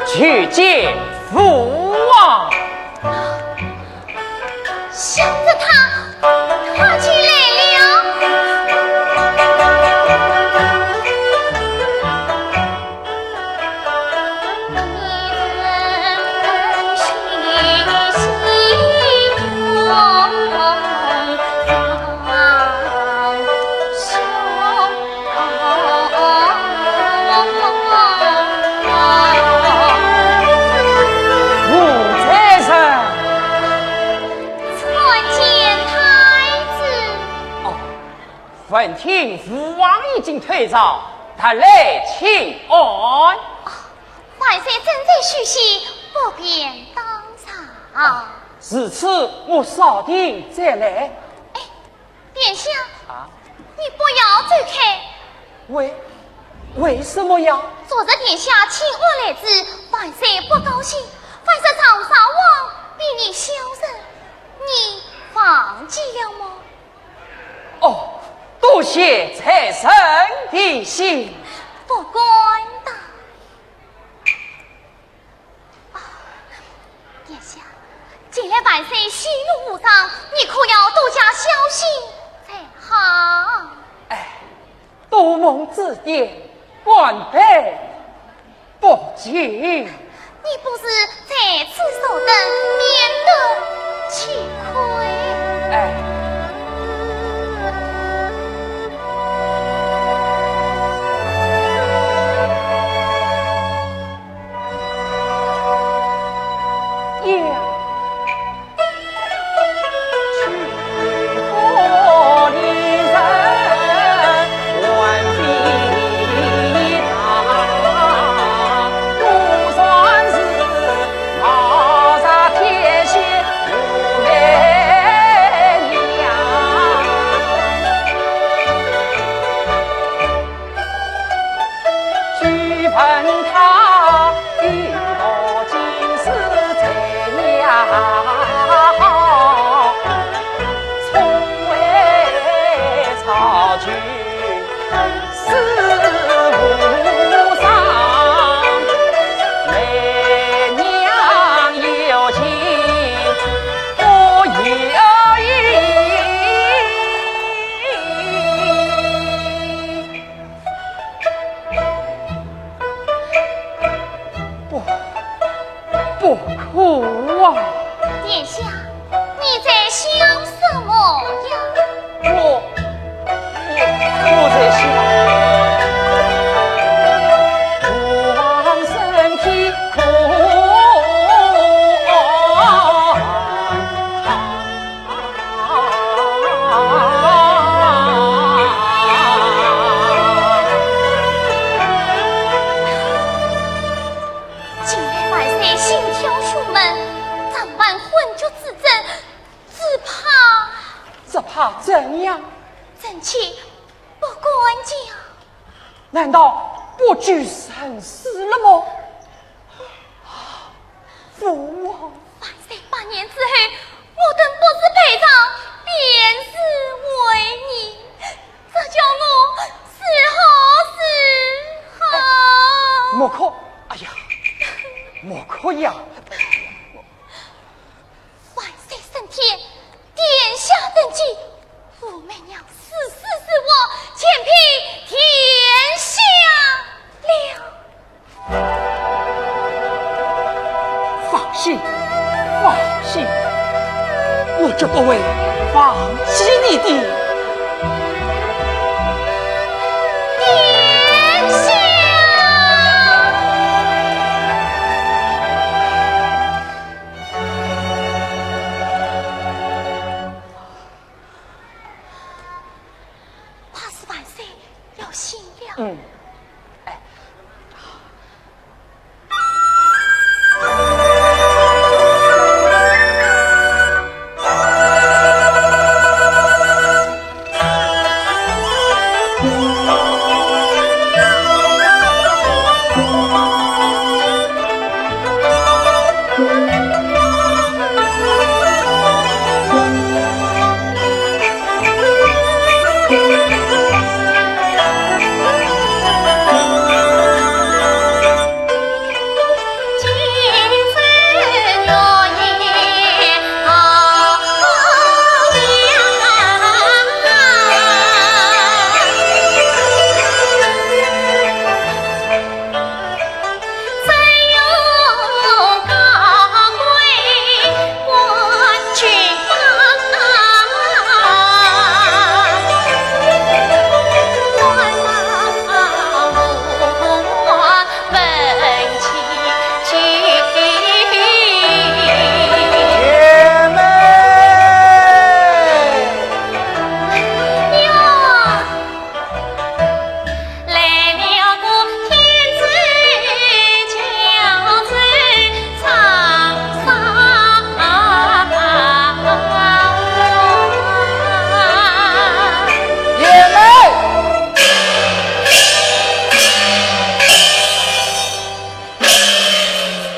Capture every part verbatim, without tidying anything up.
去见父王。想着他，他就来了。臣见太子。哦，闻听父王已经退朝，特来请安。哦，万岁正在休息，不便打扰。如此，我稍停再来。哎， 殿下，啊？你不要走开。为，为什么呀？昨日殿下请我来迟，万岁不高兴，反说赵昭王比你小人，你忘记了么？哦，多谢在臣提醒。不敢当。 殿下，近来万岁喜怒无常，你可要多加小心才好。哎，多蒙指点，万般不敬。你不如在此坐等，免得吃亏。哎。 不，不可啊！殿下，你在想什么呀？我，我，我在想，父王身体可安？ 近来万岁心跳胸闷，掌管昏厥之症，只怕……只怕怎样？臣妾不敢讲。难道不知生死了么？ 父王，哎呀，莫哭呀。万岁升天，殿下登基，武媚娘死死是我，全凭殿下了。放心，放心，我绝不会忘记你的。殿下。怕是万岁要醒了。嗯。哎。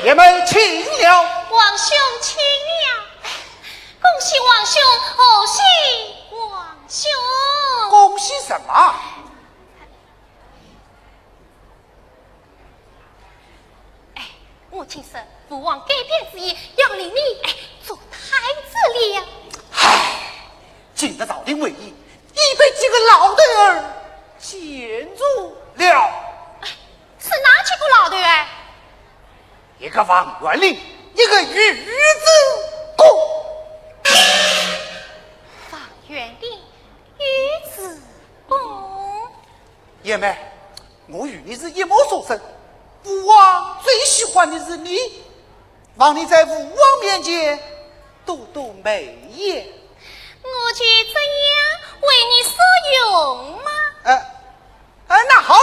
贤妹，请了。王兄请了。恭喜王兄，贺喜王兄。恭喜什么？哎，我听说父王改变主意，要立你，哎，做太子了。唉，今日朝廷会议，已被几个老头儿占住了。哎，是哪几个老头儿？一个房元令，一个于子公。房元令，于子公。贤妹，我与你是一母所生，父王最喜欢的是你，望你在父王面前多多美颜。我就这样为你所用吗？呃，呃，那好，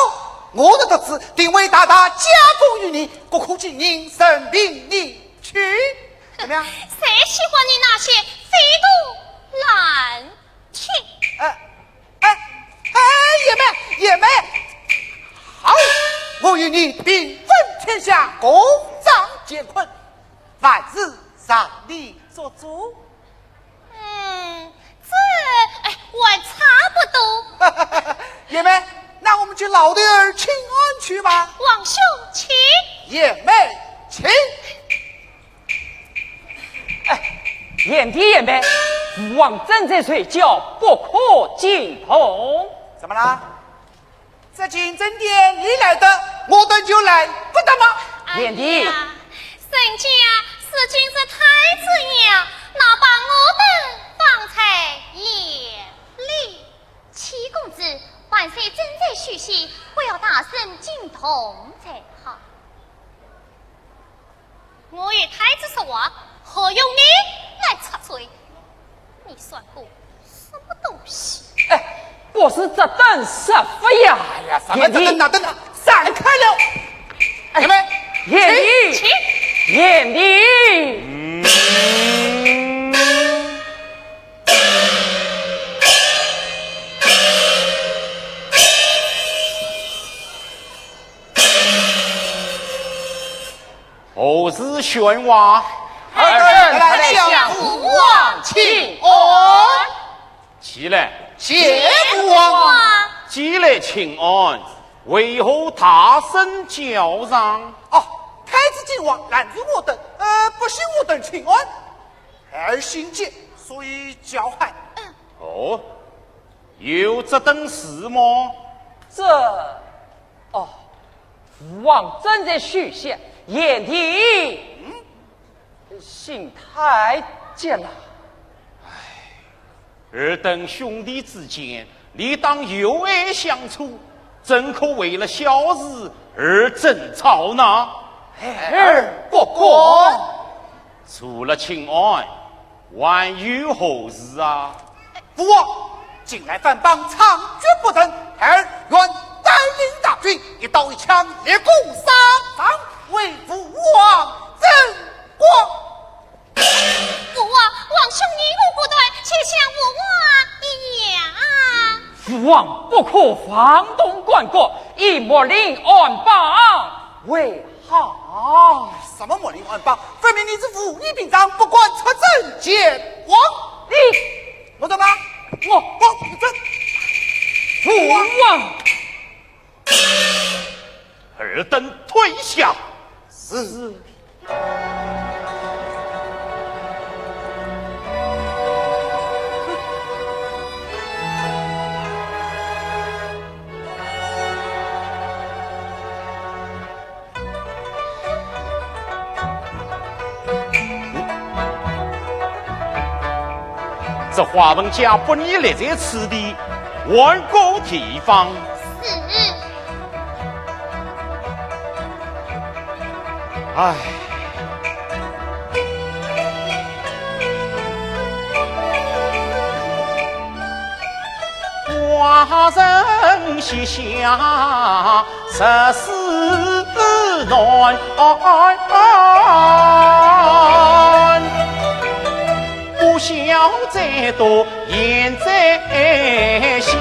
我的特子定会大大加封于你，各科进任，任凭你去。怎么样？谁喜欢你那些废铜烂铁？呃，哎，哎，贤妹，贤妹，好，我与你平分天下，共掌乾坤，万事让你做主。嗯，这，哎，我差不多。贤妹，那我们去老头儿请安去吧。王兄请。贤妹请。 哎，贤弟贤妹，父王正在睡觉，不可惊动。怎么啦？这清真殿你来得，我等就来不得吗？贤弟。哎呀，人家是今日太子呀，哪把我等放在眼里？启公子，万岁正在休息，不要大声惊动才好。 我与太子说话，何用你来插嘴？你算个什么东西？哎，不是这等说法呀！哎呀，什么这等那等啊，闪开了！哎，贤妹，贤弟，请。贤弟。 何事喧哗？尔等来向父王请安。起来。谢父王。起来请安，为何大声叫嚷？哦，王拦住我等，呃，不许我等请安，孩儿心急，所以叫喊。哦，有这等事吗？这……哦，父王正在休息，贤弟心太急了。尔等兄弟之间，理当友爱相处，怎可为了小事而争吵呢？孩儿不敢。除了请安，还有何事啊？父王，近来番邦猖獗不断，孩儿愿带领大军，一刀一枪，一鼓三丈，为父王争光。 父王，王兄你我不断，且向父王一言。父王不可妄动干戈，以睦邻安邦为好。什么睦邻安邦？分明你是无义平章，不敢出征前往。你……我怎么？我……我这……父王！尔等退下。是。这花文家不宜立在此地，换个地方。是。唉。寡人膝下 实是难，不孝再多言在先。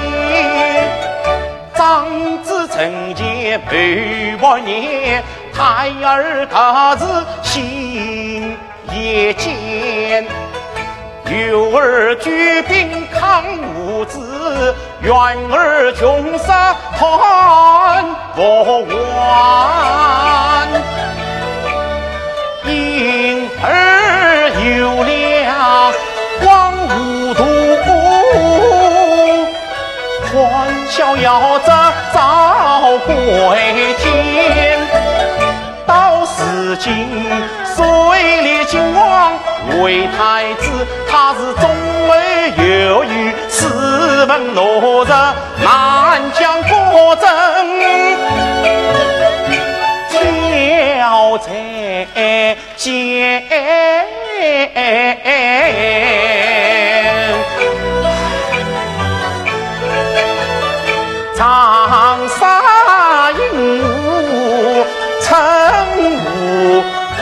长子成前谋叛逆，胎儿特是心 也贱。幼儿久病康无子，怨儿穷煞叹不完。因儿有了荒芜途，欢逍遥这早归天。 到如今，虽立靖王为太子，他是忠厚有余，斯文老实，难将国政交在 肩。长沙应无称无意，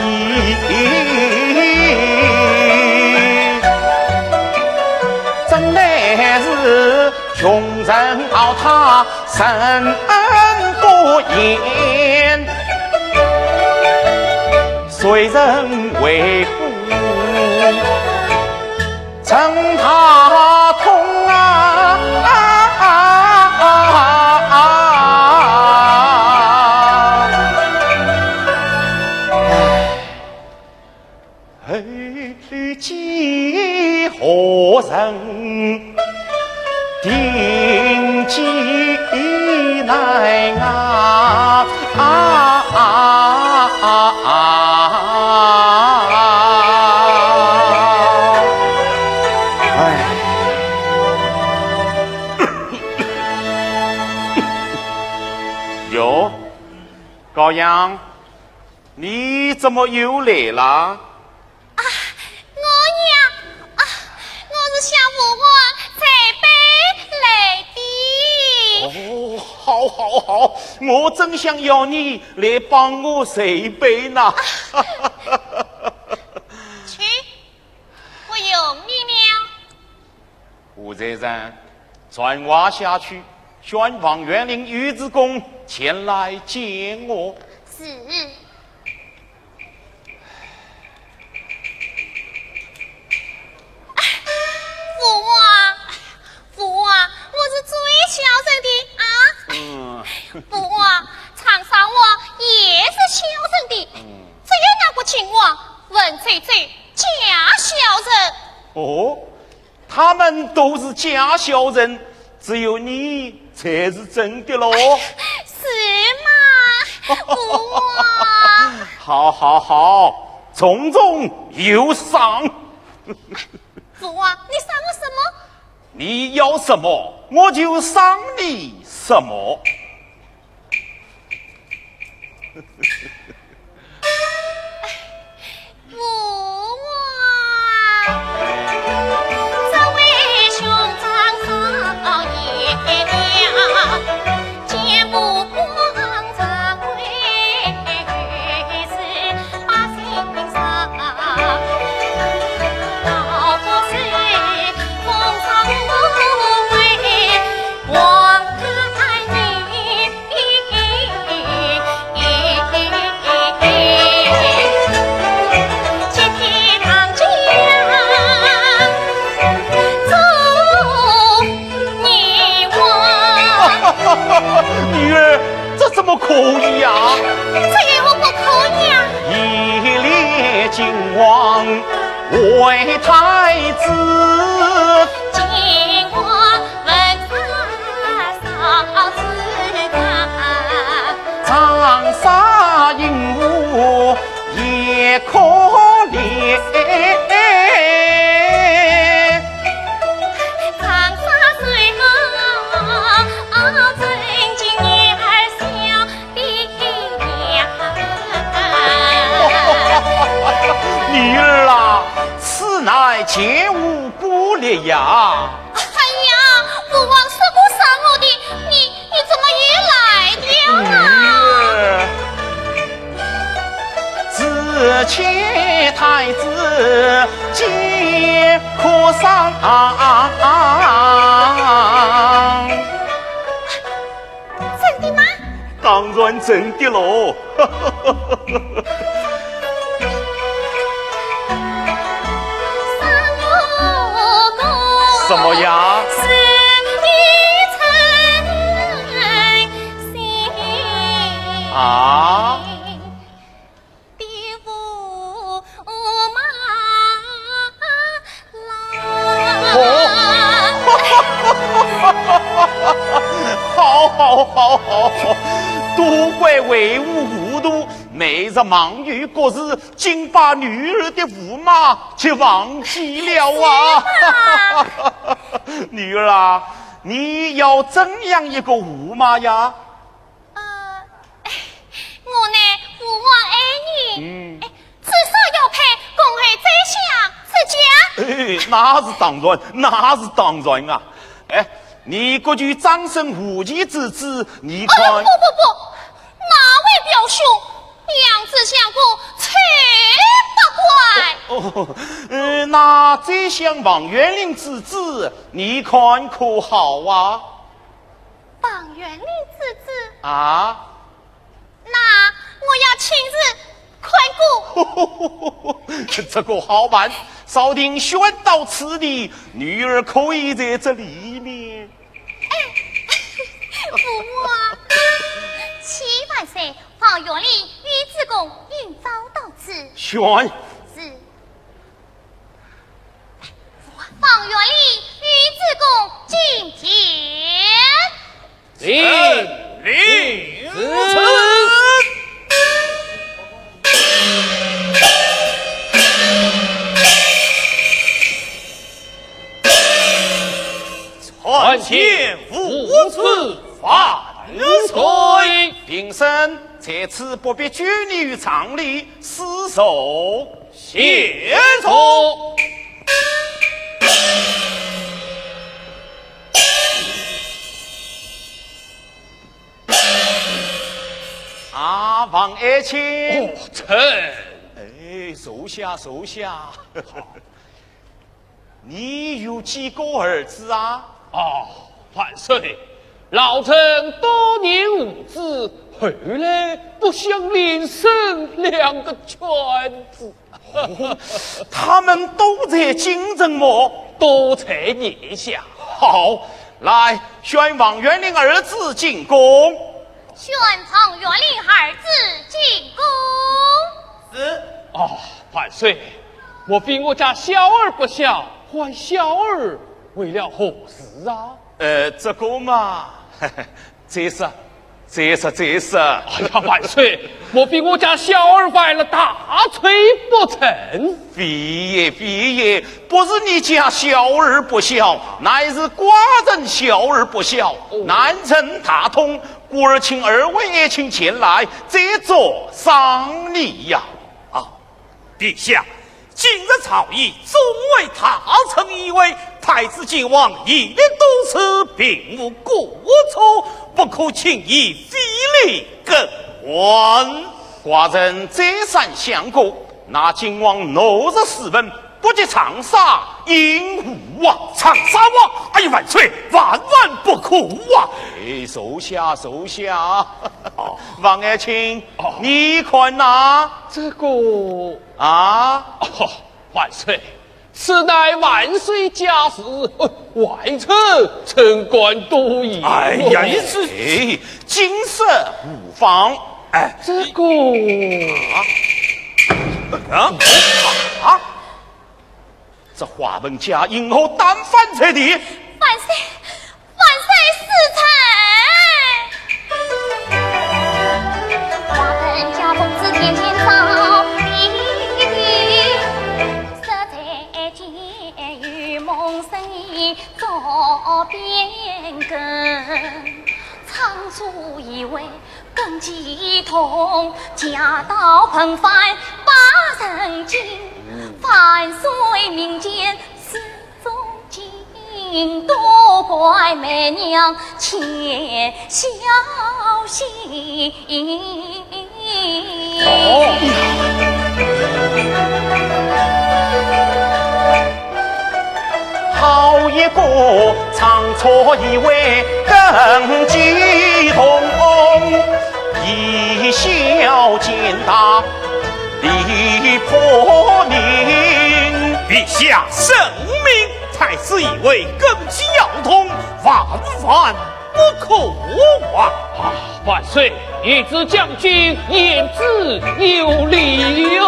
真乃是穷人熬他 人恩不言，谁人为父称他痛啊！哎。 后继何人？定继难啊！啊啊啊啊！哎。哟，高阳， 你怎么又来了？啊，我呀，啊，我是向父王赔罪来的。哦，好，好，好，我正想要你来帮我赔罪呢。去，不用你了。 胡才人，传话下去，宣王元林御史公前来见我。是。父王，父王，我是最孝顺的啊。嗯。父王，长沙王也是孝顺的。嗯。只有哦，他们都是假小人，只有你才是真的喽。是吗？我……好好好，重重有赏。父王，你赏我什么？你要什么，我就赏你什么。 父王，这位兄长少爷呀，见不光长为是百姓上，老夫是奉上无为，王安民。 女儿，这怎么可以呀？这也我不可以啊！ 女儿啊，此乃前无古例呀。哎呀，父王说过赏我的，你，你怎么又来了啊？女儿，只见太子皆可赏。 真的吗？当然真的喽。什么呀？啊？ 哦，好，好，好，好，好，都怪为吾糊涂，每日忙于国事，竟把女儿的胡麻给忘记了啊！是啊。女儿啊，你要怎样一个胡麻呀？ 呃，我乃父王爱女，嗯。哎，至少要配公侯宰相之家。哎，那是当然，那是当然啊。哎，你个就张生无忌之子，你看……哎，不，不，不，那位表兄，两只相公才不管。哦，呃，那宰相王元龄之子，你看可好啊？ 王元龄之子？啊？那我要亲自看过。这个好办，朝廷宣到此地，女儿可以在这里面。哎，父王，启万岁，王元龄与子贡应召到此。宣。是。 王元龄与子贡觐见。领，领旨。参见父子万岁。平身，在此不必拘泥于常礼，施首。 谢主。啊，王爱卿。哦，臣。哎，坐下，坐下。你有几个儿子啊？哦，万岁，老臣多年无子，后来不幸连生两个犬子。 哦，他们都在京城么？都在殿下。好，来，宣王元龄儿子进宫。宣王元龄儿子进宫。是。哦，万岁，莫非我家小儿不孝，关小儿为了何事啊？呃，这个嘛，这是，这是，这是。哎呀，万岁，莫非我家小儿犯了大罪不成？非也，非也，不是你家小儿不孝，乃是寡人小儿不孝。哦。难成大同，故而请二位爱卿前来，这做商议呀。啊， 陛下，今日朝议总为大臣议为，太子建王一力督持，并无过错，不可轻易非礼更换。寡人再三相告，那建王怒视四分，不及长沙应吴王。长沙王？哎呀，万岁，万万不可啊！哎，坐下，坐下。哦。王爱卿，哦。你看呐？这个 啊？哦，万岁，此乃万岁家事，呃，外臣怎敢多言？哎呀，你是，哎，金色无妨。哎，这个，啊？啊？这花盆佳音，好担翻才的。万岁， 万岁赐菜。花盆佳，奉旨天天烧，一日三餐皆有蒙神明做变更。仓促一回更寄通，家道盆饭把人惊。万岁明鉴， 事中尽，都怪媒娘欠小心。哦。好一个仓促一回更寄通，贻笑见大 礼破民。陛下圣明，太子议为更寄要通，万万不可啊！啊，万岁，御史将军言之有理哟。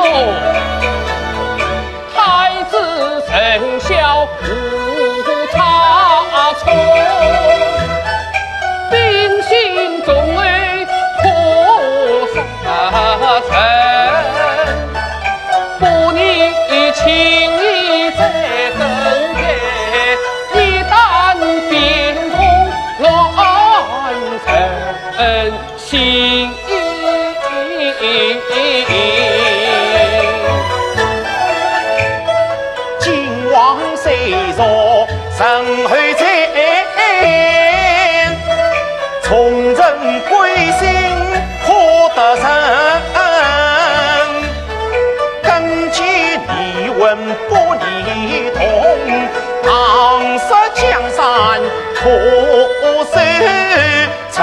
太子圣孝无差错，秉性忠厚可 啊，臣不疑情义在更改，一旦变动乱人心。 君王虽弱，人后在，从人归心可得人。根基立稳不离动，唐室江山可守成。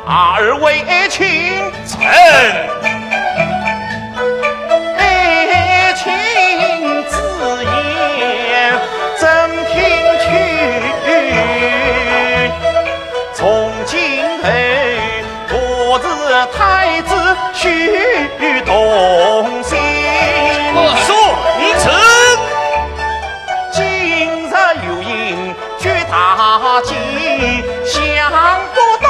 二位爱卿。臣。爱卿之言，朕听去。从今后，我是太子须同心。说，臣。今日有幸 举大计，想不到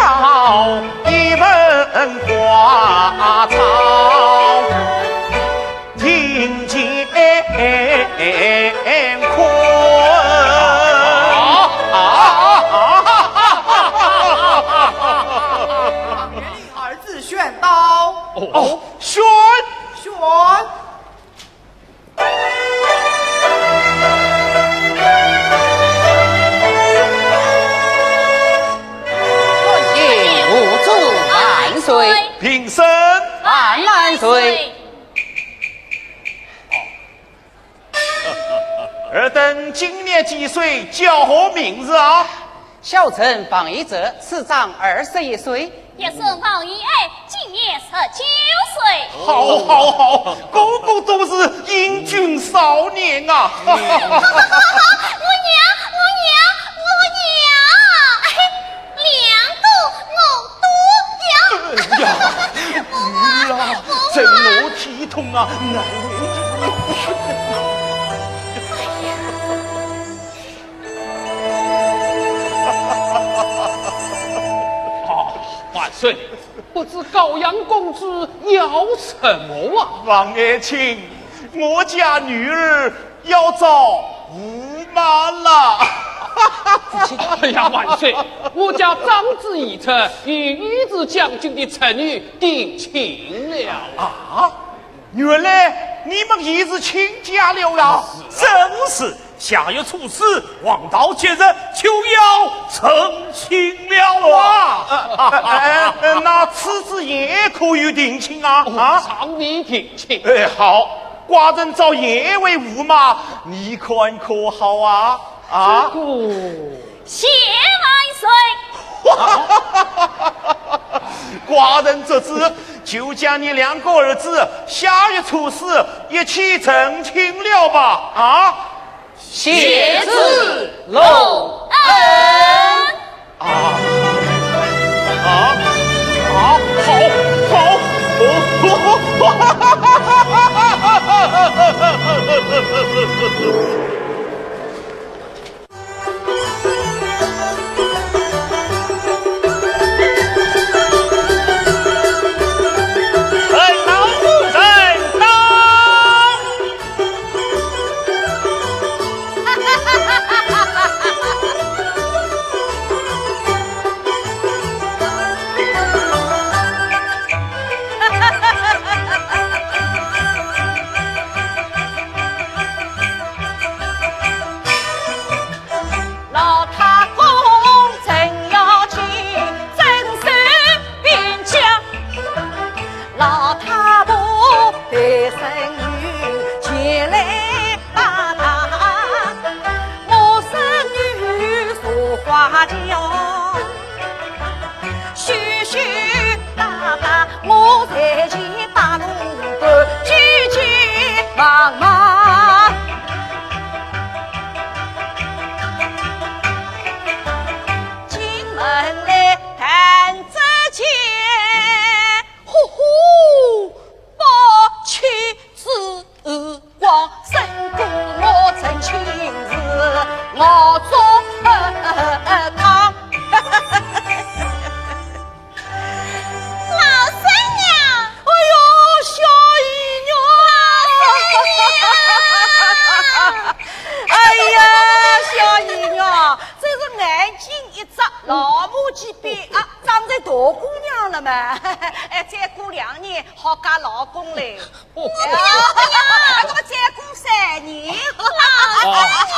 一门花草，听乾坤。儿子宣道。哦，宣。宣。 万岁！平身。万万岁！尔等今年几岁，叫何名字啊？ 小臣王义哲，此年二十一岁。一生王义爱，今年十九岁。好，好，好，个个都是英俊少年啊！我娘，我娘，我娘，哎，两个我都要。哎呀，儿啊，真我体痛啊，难为情。啊，万岁，不知高阳公主要什么啊？王爱卿，我家女儿要找驸马了。哎呀，万岁，我家长子已出，与御史将军的侄女定亲了。啊？ 原来你们已是亲家了呀？正是，下月初四，黄道吉日，就要成亲了啊！哇！哎，哎，那此次贤可有定亲啊？啊？尚未定亲。哎，好，寡人找贤为驸马，你看可好啊？啊？这个 谢万岁。寡人这次就将你两个儿子下月初四一起成亲了吧？啊？谢主隆恩。啊，啊，啊，好，好，哦。哎，老夫人到。老太公正要去镇守边疆，老太婆陪孙女前来拜堂，我孙女坐花轿。 许许大大，我在前把路过，急急忙忙。进门来弹指间，呼呼，八七之光，胜过我成亲时我做汤。老孙娘！哎呦，小姨娘！老孙娘！哎呀，小姨娘，真是眼睛一眨，老母鸡变啊，长成大姑娘了嘛。哎，再过两年好嫁老公嘞。 哎呀，哎呀，这个再过三年。啊，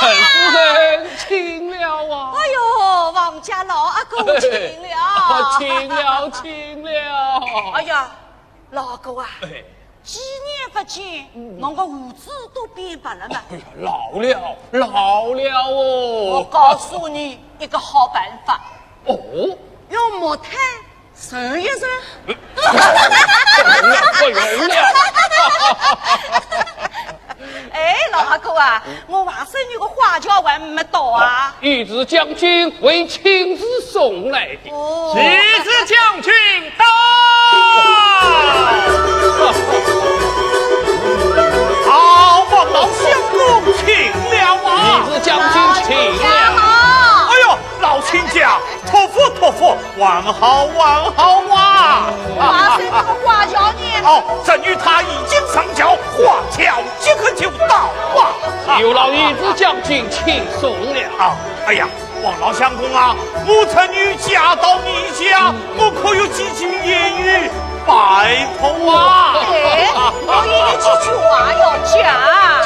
陈夫人，请了啊。哎呦，王家老阿哥请了。啊，请了，请了。哎呀，老哥啊，哎。几年不见，嗯。侬个胡子都变白了嘛。哎呀，老了，老了哦。我告诉你一个好办法。哦？用木炭 揉一揉。不用了，不用了。哎，老阿哥啊，我外甥女个花轿还没到啊。哦，御史将军为亲自送来的。哦。御史将军到。好，王老相公请了啊。御史将军请了。哎呦，老亲家， 托福托福，还好还好啊！马上这个花轿呢？哦，侄女她已经上轿，花轿即刻就到啊！有劳御史将军请送了。啊，哎呀，王老相公啊，我侄女嫁到你家，我可有几句言语 拜托啊！哎，我有几句话要讲。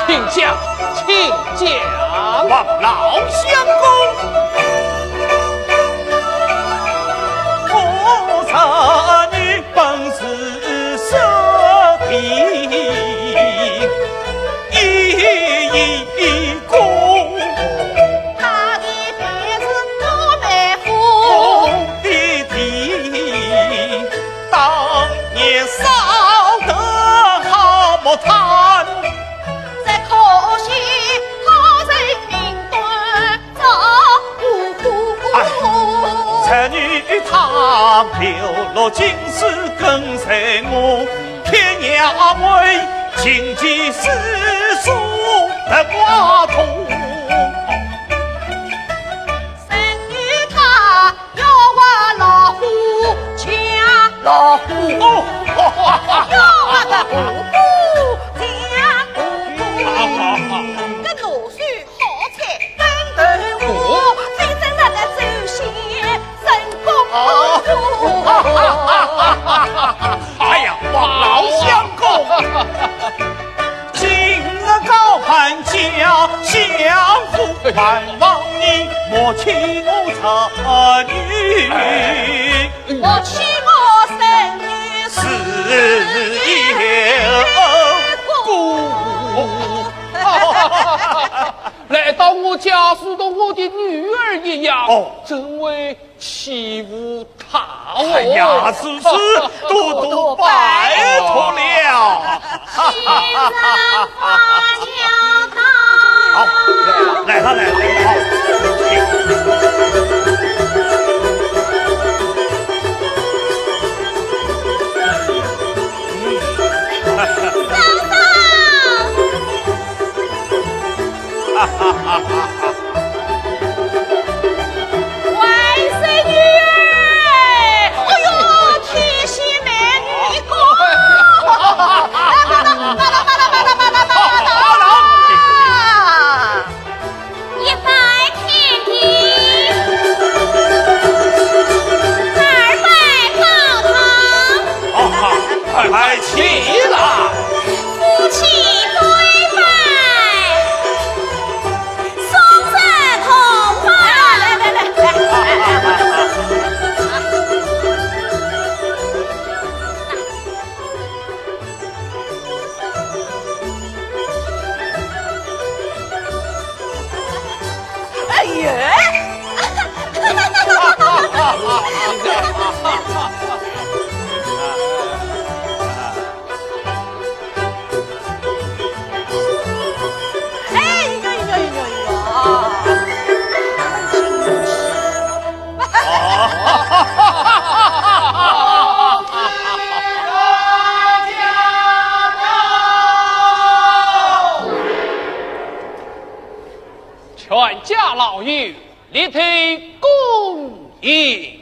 请讲，请讲。王老相公，我侄女本是设的，一一一 公。她的辈是我们府的地，当年烧得好木炭，只可惜好人命短照顾。哎，侄女她流落京师跟随我，偏要为琴棋书画文化通。生于他要画老虎钳。老虎哦，要画个虎虎钳虎虎。好，好，好。搿老鼠 好彩，登头我，非正那个周先生功。哎呀，王老相公，今日高攀家相府，还望你莫弃我这女。莫弃我孙女是有故。 来到我家，如同我的女儿一样，哦。怎会欺负她哦？哎呀，是是，多多拜托了。好，来了，来了，好。嫂嫂。 外甥女儿，哎呦，天仙美女一个。来，来，来，来，来。一拜天地，二拜宝堂。哦，快快起来。夫妻对拜。 送子同快。来，来，来，来。哎呀！哎呀呀呀呀！全家老幼，立定恭迎。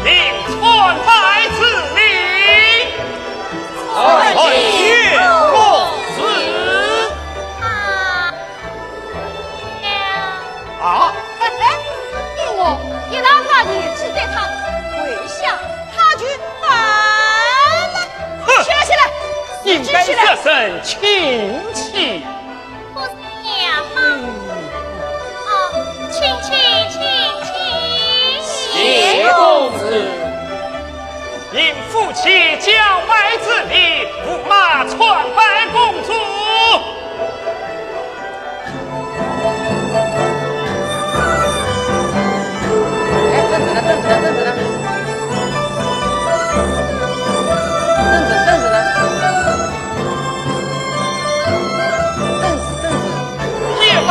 领参拜之礼。参见公子。啊？哎，哎，你我一道把你记在他，跪下他就完了。哼，起来，起来，起来。应该这声请起。 不是呀，啊，请，请，请，请。谢公子。拜之礼，驸马参拜公主。哎，凳子呢？凳子呢？凳子呢？凳子，凳子呢？凳子，凳子。一拜。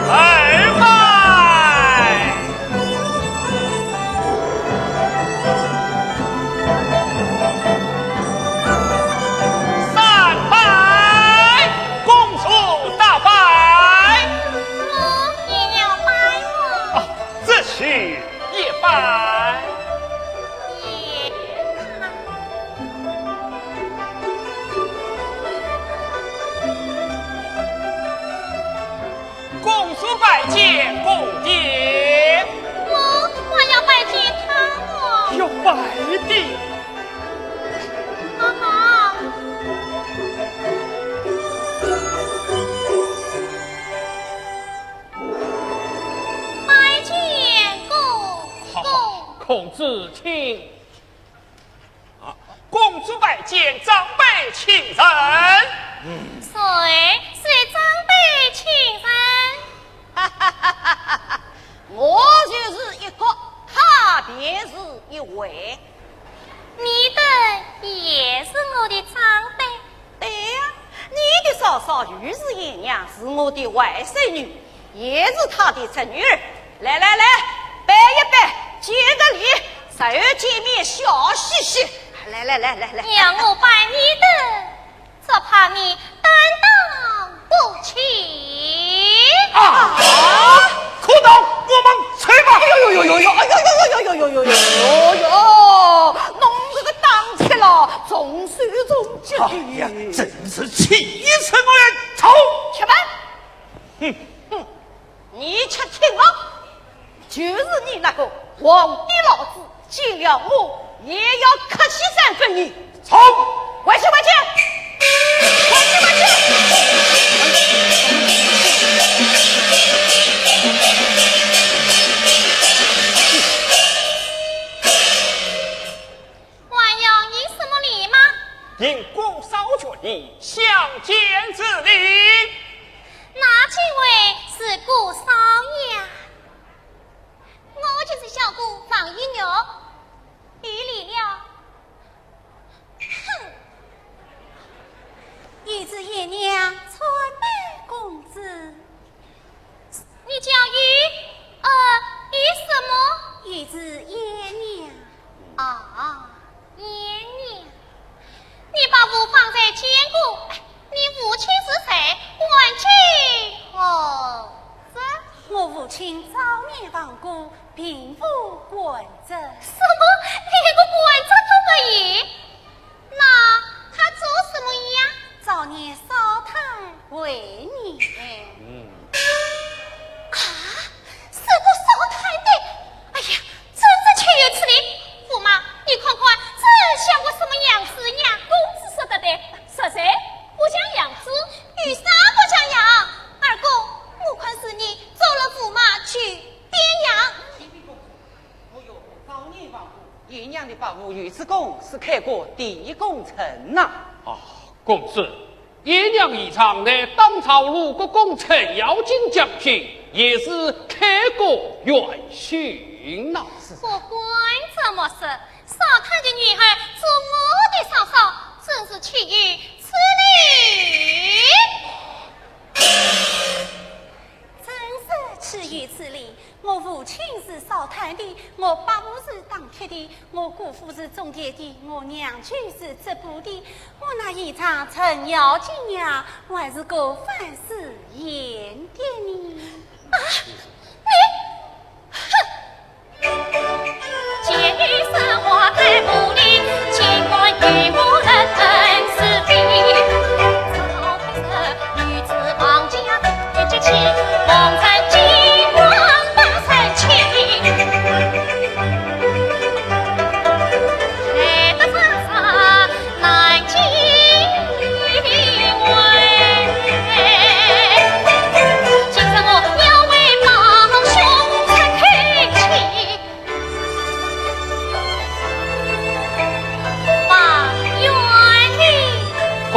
二拜。三拜。公主大拜。我也要拜哦。啊，这是一拜。 公主拜见公爹。我，我要拜见他哦。要拜的。好好。拜见公公。好，公子请。 啊，公主拜见长辈亲人。谁？谁长辈亲人？我就是一个，他便是一位。你等也是我的长辈。对呀，你的嫂嫂又是贤娘，是我的外甥女。 也是他的侄女儿。来来来，拜一拜，见个礼，日后见面笑嘻嘻。来来来来来。要我拜你的，只怕你担当不起。啊，可恼，我们去吧。哎呦呦呦呦呦，哎呦呦呦呦呦呦呦呦呦，侬这个打起了，重手重脚的。哎呀，真是气死我了！走。去吧。哼。哼。 你且听啊，就是你那个皇帝老子，见了我也要客气三分呢。走，回去，回去，回去，回去。还要以什么礼吗？以姑嫂决意相见之礼。 哪几位是姑嫂呀？我就是小姑方玉玉，有礼了。哼！有旨贤娘参拜公子。你叫玉，呃，玉什么？有旨贤娘。啊，贤娘。 你把父放在监国，你父亲是谁？官居何职？我父亲早年亡故，并无官职。什么？连个官职都没有？那他做什么呀？早年烧炭为业。嗯。啊，是个烧炭的。哎呀， 真正岂有此理！驸马，你看看，这像个什么样子呀？公子说得对，说谁不像样子？有啥不像样？二公，我看是你做了驸马去点样。启禀公子，我有早年亡故，贤娘的伯父有志公是开国第一功臣呐。啊，公子， 贤娘以上乃当朝五国功臣要紧将军，也是开国元勋呐。不管怎么说，烧炭的女儿做我的嫂嫂，真是岂有此理！真是岂有此理！ 我父亲是烧炭的，我伯父是打铁的，我姑父是种田的，我娘舅是织布的，我那贤丈程咬金牙，还是个万世贤的呢。啊，你，哼！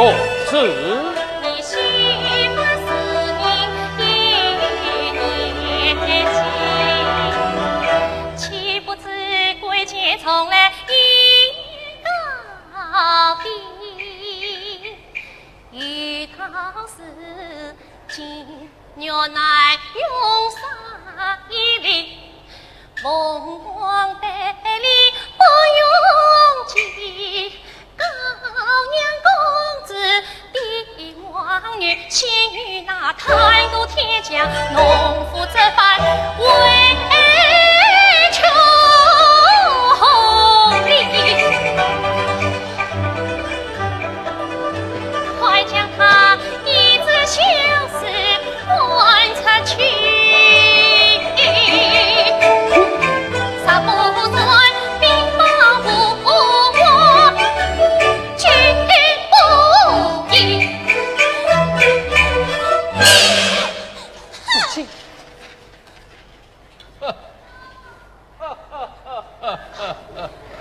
公子。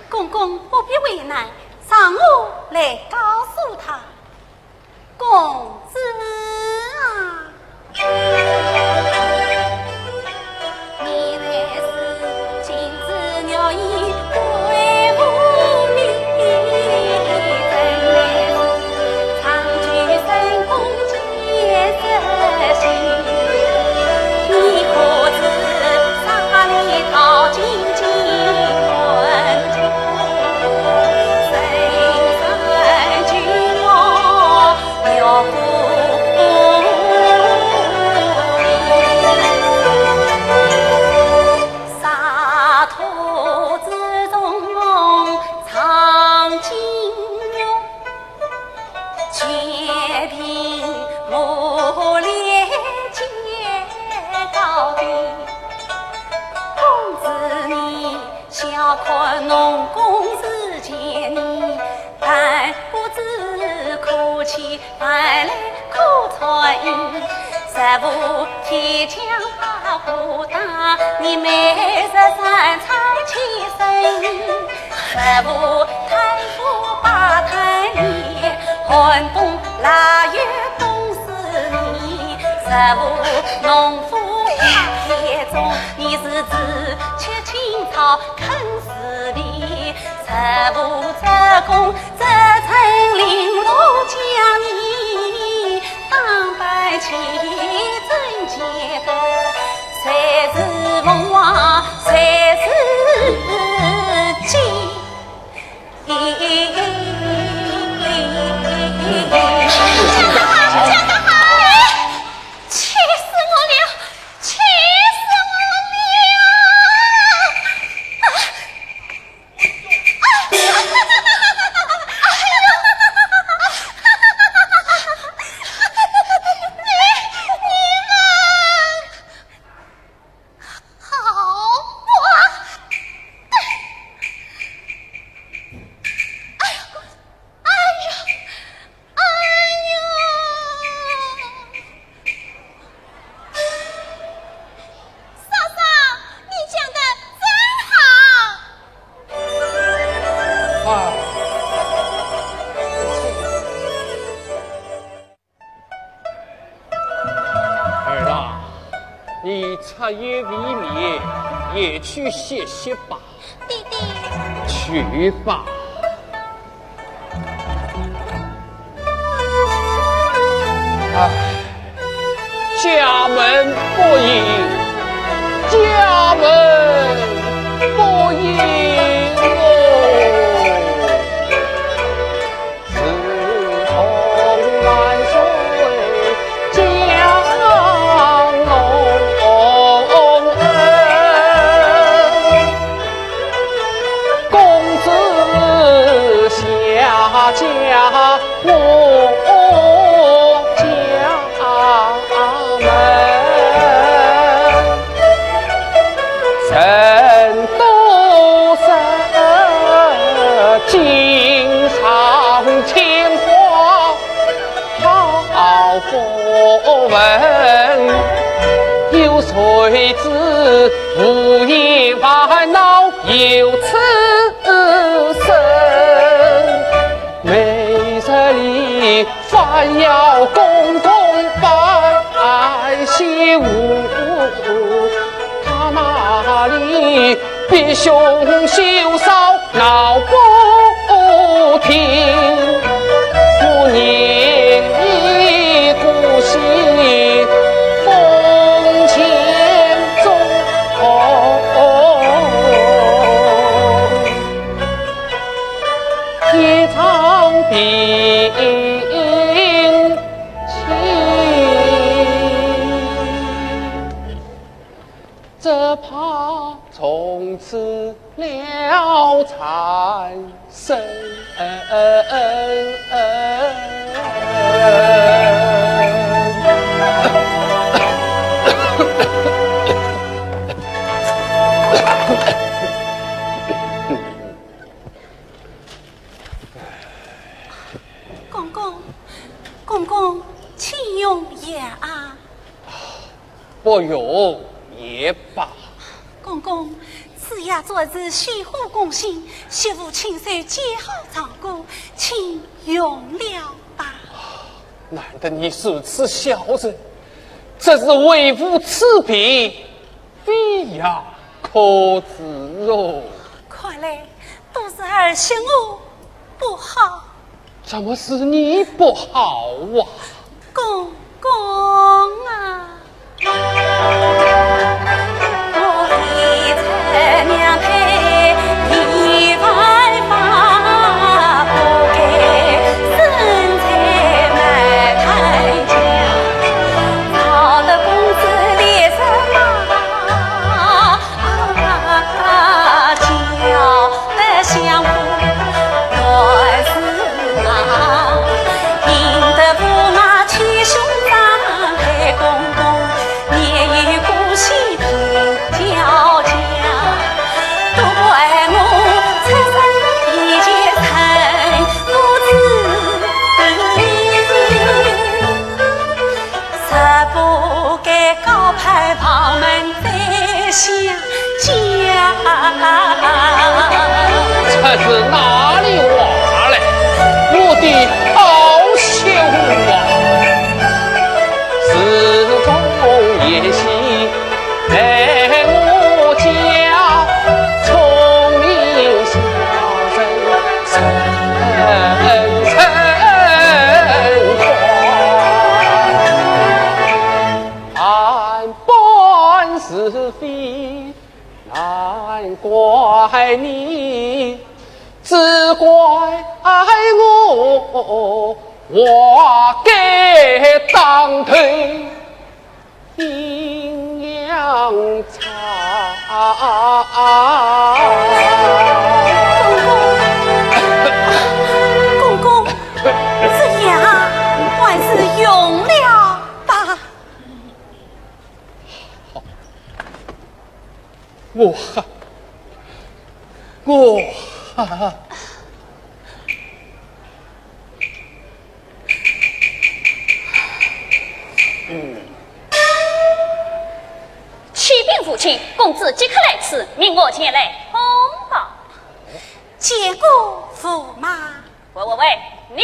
公公不必为难，让我来告诉他。公子啊。你出言未免，也去歇歇吧。爹爹。去吧。唉，家门不幸，家门不幸哦。反要公公拜谢父，他那里比兄休嫂闹不停。我念你孤栖风前中，一场病情，只怕从此了缠身。公公，公公，请用药啊。不用也罢。公公，此药专治虚火攻心，媳妇亲手煎好尝过，请用了吧。难得你如此孝顺，这是为父此病， 非药可治哦。看来都是儿媳我不好。怎么是你不好啊？公公啊！ 这是哪里话来？我的好媳妇啊！自从夜袭在我家，聪明小人人人欢。 万般是非难怪你，只怪我活该当头顶梁柱。公公，公公，这药还是用了吧。 我，我，嗯。启禀父亲，公子即刻来迟，命我前来通报。见过驸马。喂喂喂，你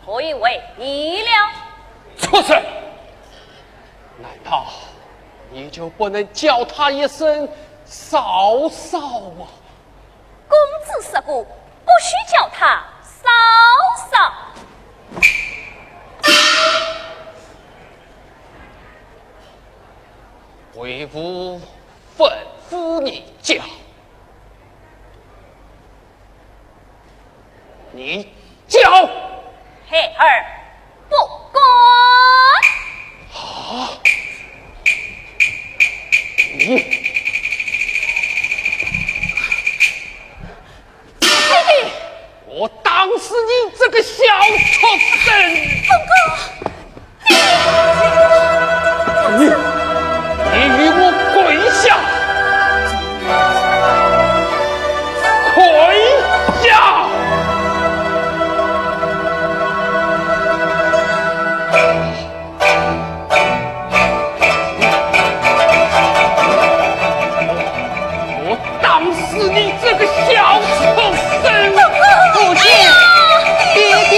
可以回避了。畜生！ 难道你就不能叫他一声嫂嫂吗？公子说过，不许叫他嫂嫂。为父吩咐你叫。 你叫！孩儿不敢。啊！你！我打死你这个小畜生！公公！ 你，你与我跪下！跪下！我打死你这个小畜生！父亲，爹爹！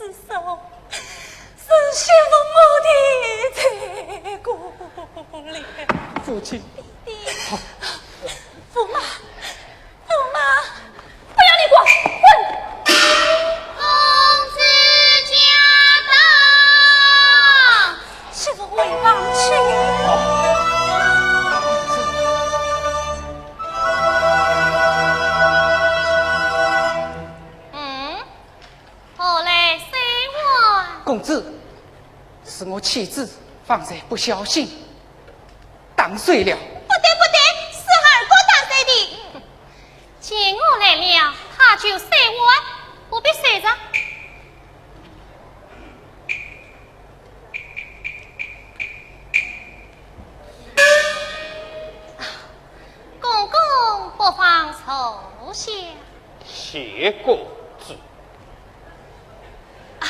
是受，是媳妇我的罪过了。父亲。爹爹。驸马，驸马，不要你管，滚！公子驾到。媳妇回房去。嗯，何来水碗？公子，是我妻子方才不小心打碎了。不对，不对，是二哥打碎的。见我来了，他就摔碗，不必收着。公公不妨坐下。谢公子。啊，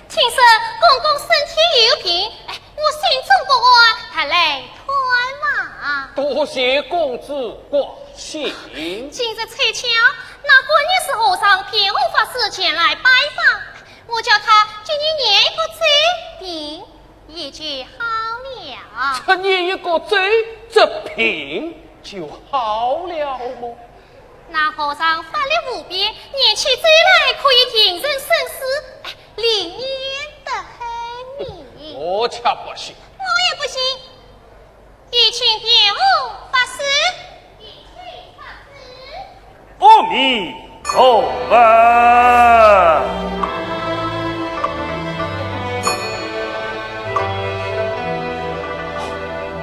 听说公公身体有病，哎，我心中不安，特来探望。多谢公子关心。今日凑巧，那个月寺和尚辩红法师前来拜访，我叫他今日念一个咒，病也就好了。只念一个咒，这病就好了么？那和尚法力无边，念起咒来可以定人生死，哎，灵验得很呢。我却不信。我也不信。 有请辩红法师。阿弥陀佛。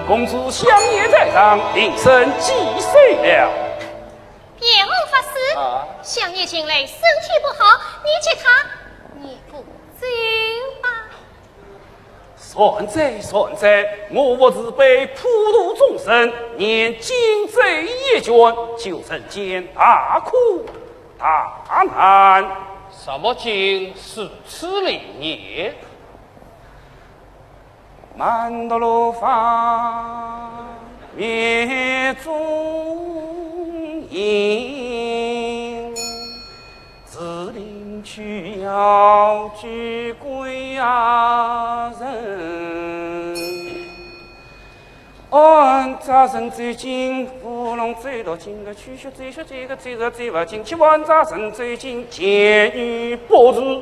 公子香烟在上，平生几岁了？辩红法师，啊？香烟近来身体不好，你给他念个咒吧。 善哉，善哉，我佛慈悲普度众生，念经咒一卷，就人间大苦大难。什么经如此灵验？曼陀罗花明咒印， 指令取药救鬼啊人。安扎神咒经，乌龙咒毒，金的取血咒血，这个咒热咒不进，七万扎神咒经，解女不治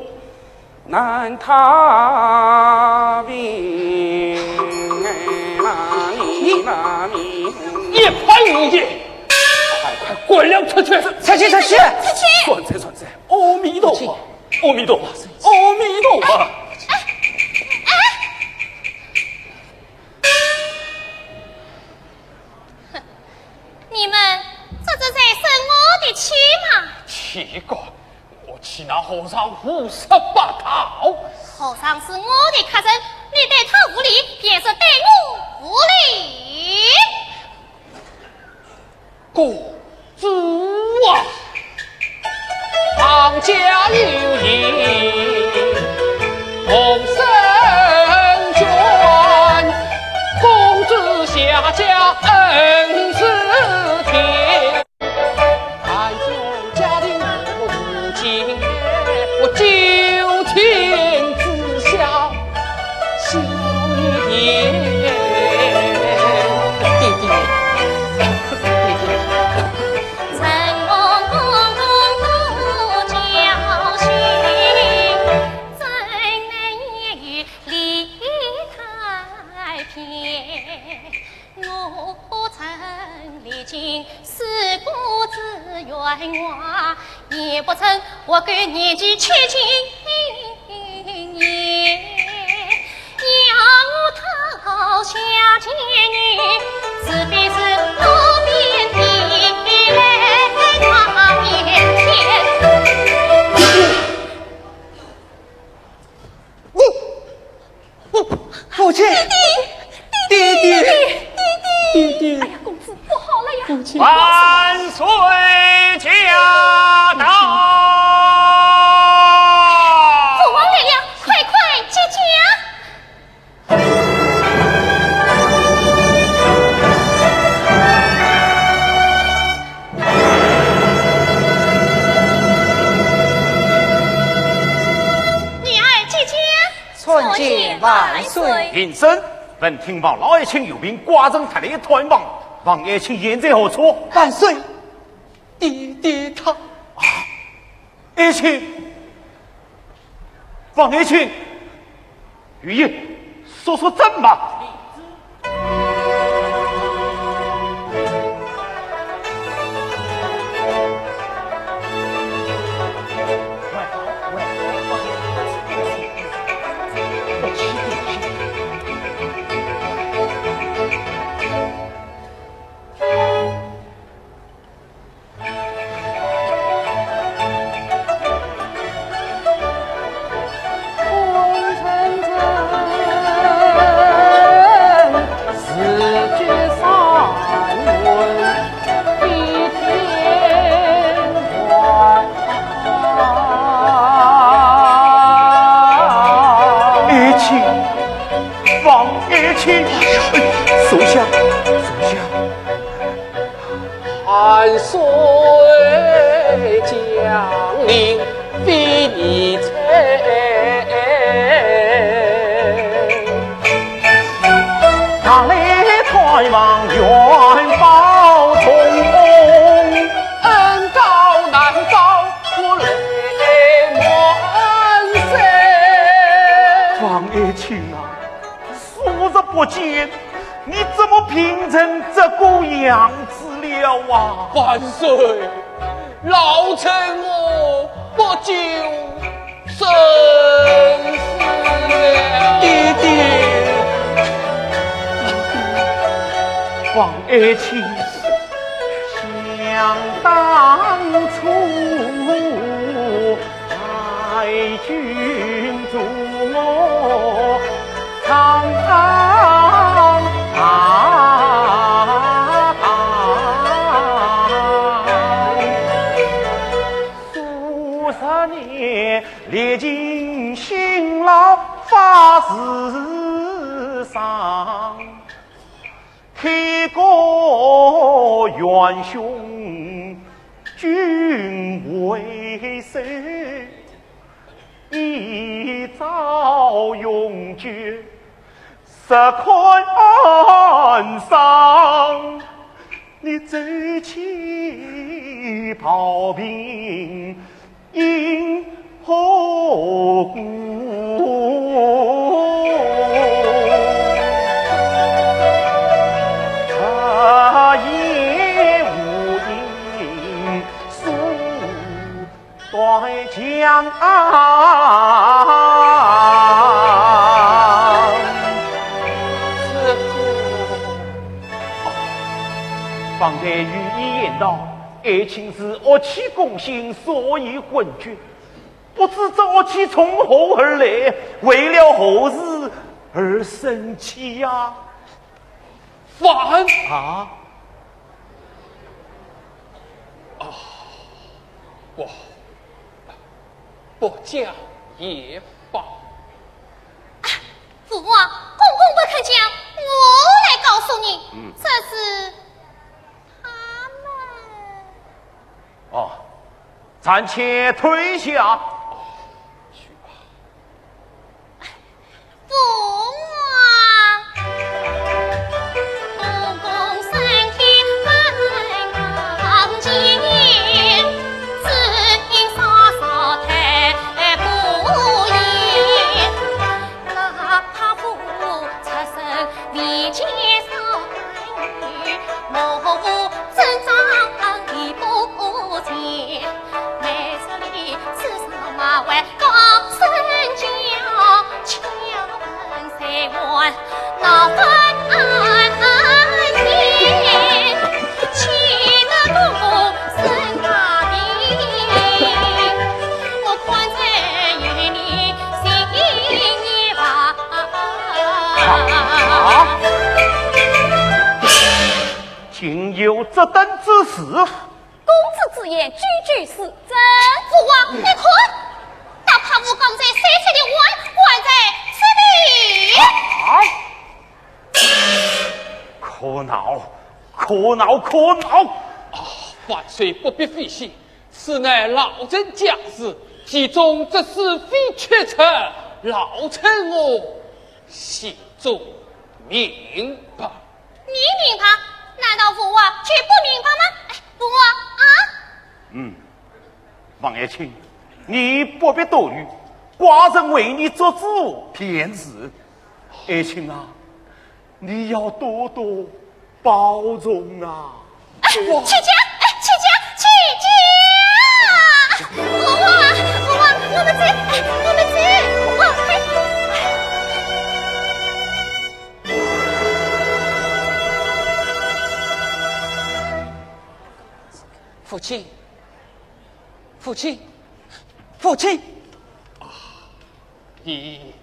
难他病。你，你一派胡言，快快滚了出去！出去，出去！出去！善哉，善哉。 阿弥陀佛，阿弥陀佛，阿弥陀佛。哎，哎，哎！哼，你们这是在生我的气吗？岂敢，我岂拿和尚胡说八道？和尚是我的客人，你对他无礼，便是对我无礼。 公子啊，唐家有言，同生捐，公子下嫁恩似天。寒窗家庭无情，我九泉之下 小一点。爹爹，爹爹。父亲，爹爹，爹爹，爹爹，哎呀，公子，不好了呀！父亲，万岁驾到！父王来了，快快接驾！参见万岁。平身。闻听王老爱卿有病，挂诊特来探望，王爱卿现在何处？万岁，爹爹他……啊，爱卿，王爱卿，御医，速速诊脉。 爱卿，王爱卿，哎，坐下，坐下。 王爱卿啊， 数日不见，你怎么病成这个样子了啊？万岁，老臣我不久身死了。爹爹，王爱卿，想当初 太君助我抗。数十年历尽辛劳发自伤，开国元凶君为首， 一朝永久，实堪伤。你走起暴病因何故？他也无因素 断肠啊！师父。方才御医言道，爱卿是恶气攻心，所以昏厥。不知这恶气从何而来，为了何事而生气呀？烦！啊？啊，我 不讲也罢。父王，公公不肯讲，我来告诉你，嗯。这是他们。哦，暂且退下。去吧。 父王。啊？竟有这等之事？ 公子之言，句句是真。父王，你看，哪怕吴刚才所说的话，还在此地。啊！可恼，可恼，可恼！啊，万岁不必费心，此乃老臣家事，其中之事非屈臣。老臣我心中明白。你明白？难道父王就不明白吗？哎，父王啊！嗯，王爱卿，你不必多语，寡人为你做主便是。爱卿啊，你要多多 包容啊！哎，亲家，哎，亲家，亲家！父王啊，父王，我们走，哎，我们走，父王，哎。父亲，父亲，父亲！ 你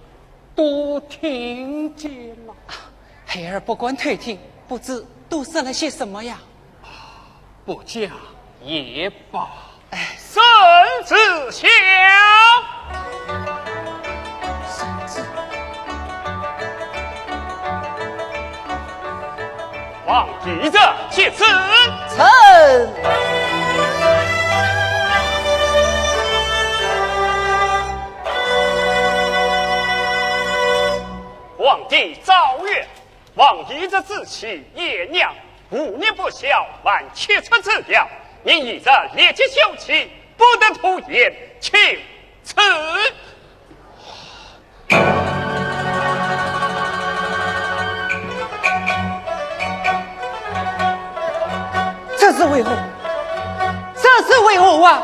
都听见了？孩儿不敢偷听，不知都说了些什么呀？不讲也罢。哎。圣旨下。圣旨。 王爷接旨。臣。皇帝诏曰：王爷之子妻颜娘，父孽不孝，犯七出之条，你已然立即休妻，不得拖延，请 此。这是为何？这是为何啊？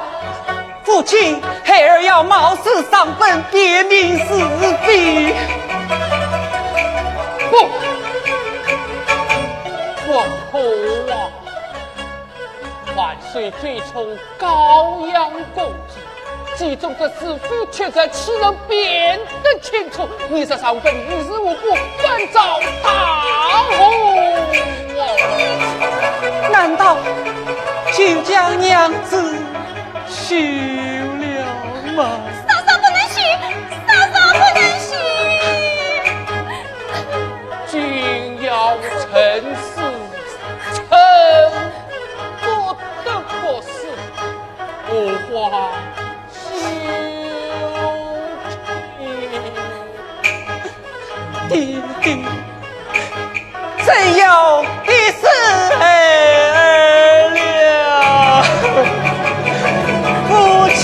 父亲，孩儿要冒死上本，辨明是非。不，王后啊！ 万岁最宠高阳公主，其中的是非曲折，岂能辨得清楚？你若上本，于事无补，反遭大祸啊！难道就将娘子休了吗？嫂嫂不能休，嫂嫂不能休。君要臣死，臣 不得不死，父皇休妻。爹爹，朕要逼死孩儿了，父亲。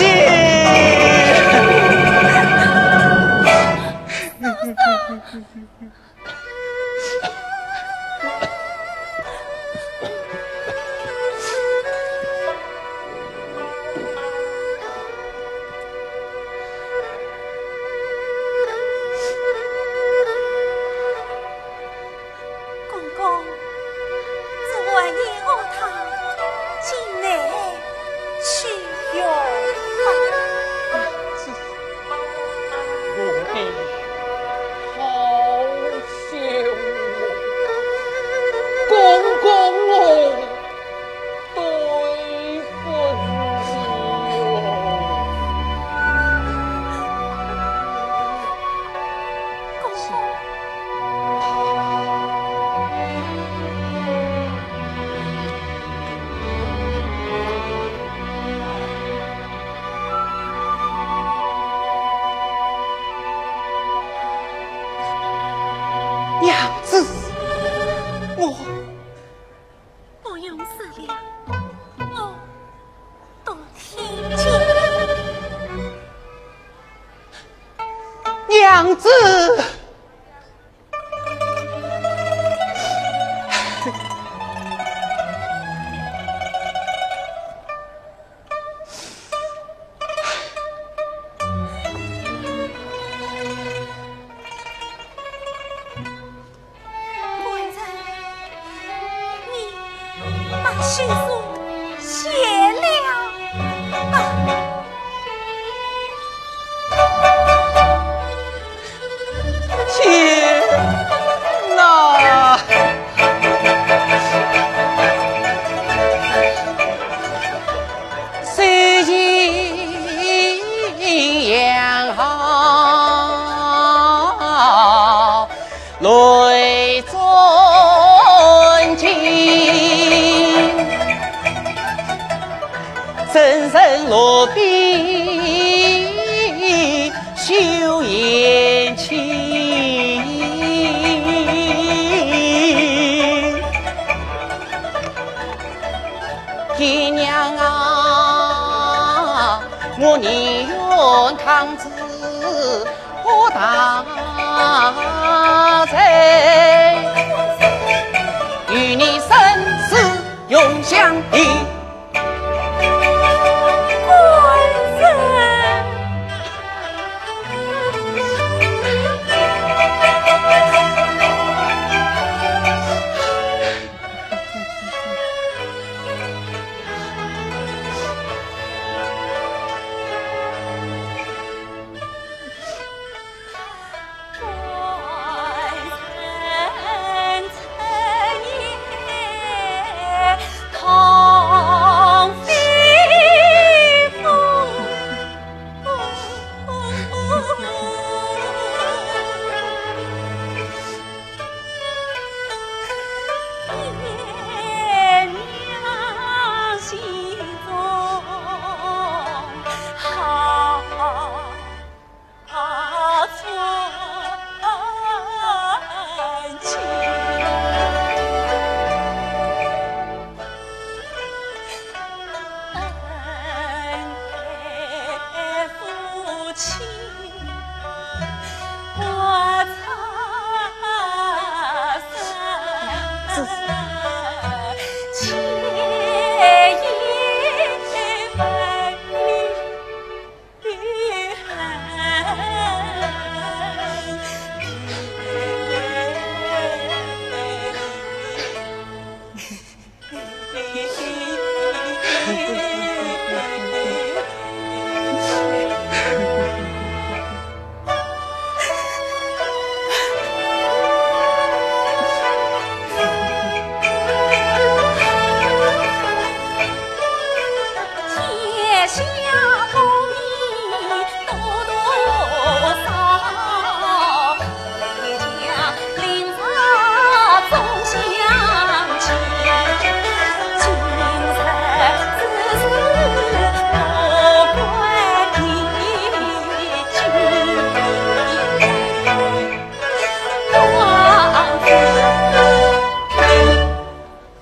公公，这玩意和他进来去用吧。 我的好兄啊，公公哦，对不起哦。公公。 娘子，我……不用说了，我都听见。娘子！ 官人，你把血书写了吧。天哪！ 虽然好，泪中尽，怎忍落笔修颜娘子不大在，与你生死永相依。官人。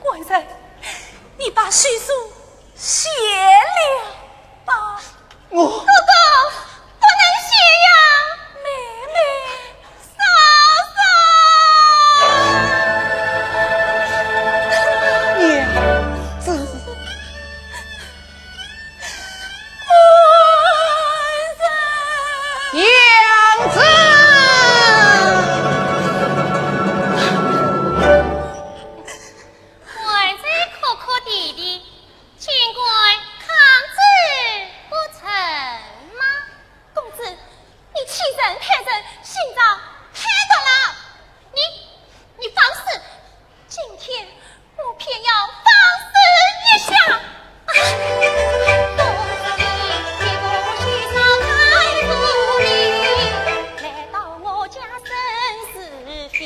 官人，你把许素 谢了吧。我，哥哥，不能谢呀。妹妹，嫂嫂。娘子。娘子。官人哭哭啼啼， 竟敢抗旨不成吗？公子，你欺人太甚，心肠太毒辣。你，你放肆！今天我偏要放肆一下！啊！公子，你不许少开武力，来到我家生是非，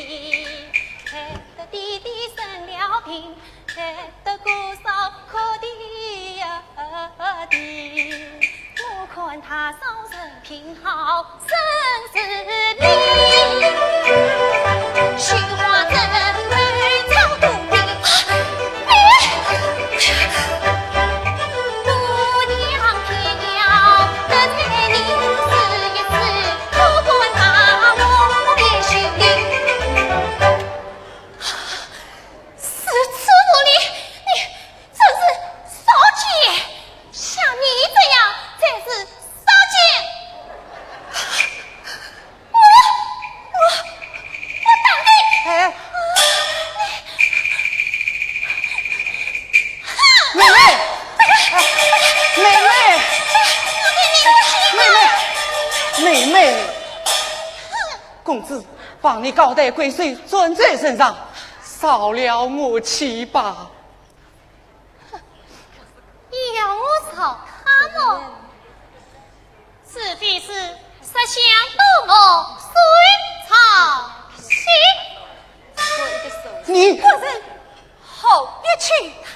害得弟弟生了病， 害得哥嫂哭啼呀啼，我看他少人品好，真是你。许花争头吵肚皮，你，姑娘偏要得罪你，试一试，不管他我也许你。 如此无礼，你真是少见，像你这样才是少见。我，我，我打你！哎。啊，你，妹妹，哎，妹妹，我给你个气的。妹妹，妹妹。 公子，把你高抬贵手转在身上，饶了我去吧。你要我饶他么？除非是实相同我水草心。你，官人，何必气他？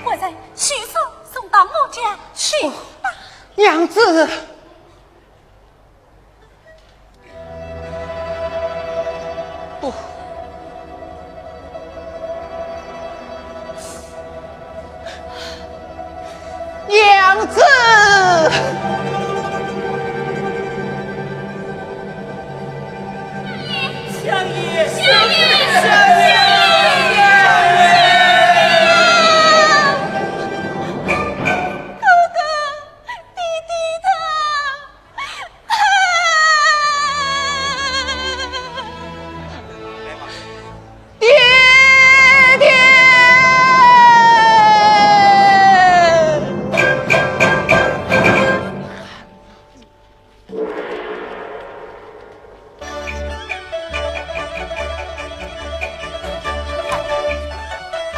官人，许素送到我家去吧。娘子。娘子。相爷，相爷，相爷，相爷。哥哥，弟弟他。 爹爹。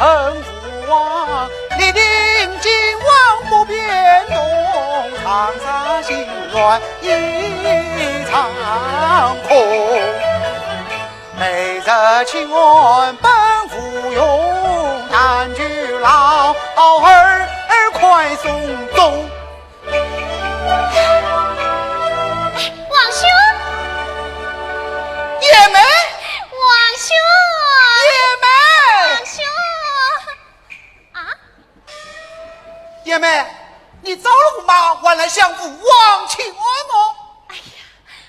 恨父王，历尽金王不变，东床上心乱一场空。每日请安本无用，但求老儿快送终。 王兄。叶梅。王兄。叶梅。王兄。啊？叶梅，你着了魔吗？还来向父王请安么？哎呀，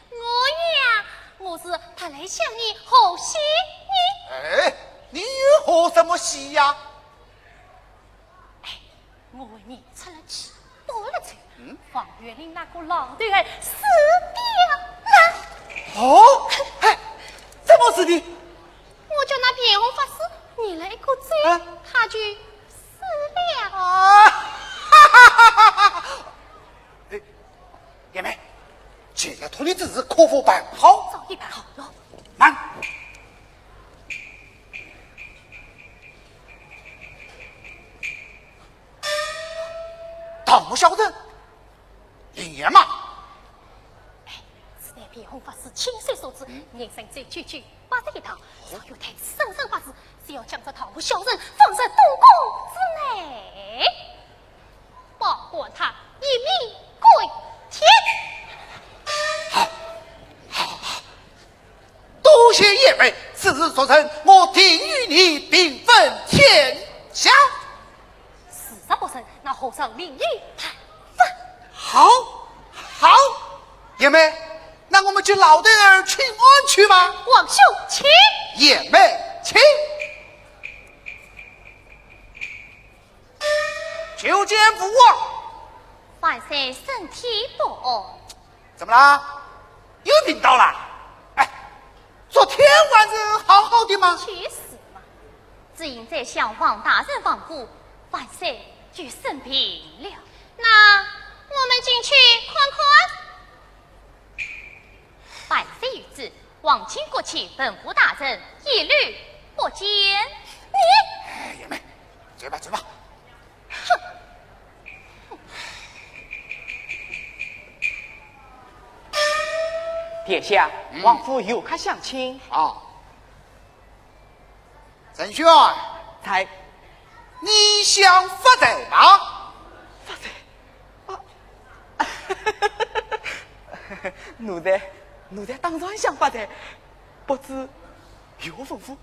我呀，我是特来向你贺喜呢。哎，你又贺什么喜呀？ 哎，我为你出了气，报了仇。嗯？方月林那个老头儿死掉了。哦，哎，怎么死的？我叫那卞宏法师念了一个咒，啊？他就死了。啊，哈哈哈哈哈！哎，叶梅，既然托你之事，可否办好？早已办好了。慢。 盗墓小人，灵验吗？哎，此乃卞宏法师亲手所制，嗯。人参咒九九八十一道，若有太子圣人法师，就要将这盗墓小人放入东宫之内，保管他一命归天。好，好，好。 多谢叶梅，此事若成，我定与你平分天下。事若不成，那和尚另有他法。好，好，叶梅，那我们给老头儿请安去吧。王兄，请。叶梅，请。求见父王。万岁身体不安。 怎么啦？又病倒啦？哎，昨天还是好好的嘛。就是嘛，只因宰相王大人亡故，万岁就生病了。那我们进去看看。万岁有旨，皇亲国戚、文武大人一律不见。你……哎，叶梅，走吧，走吧。 殿下，嗯。王府有客相请。啊。陈宣。在。你想发财吗？发财？啊。奴才，奴才当然想发财，不知有何吩咐？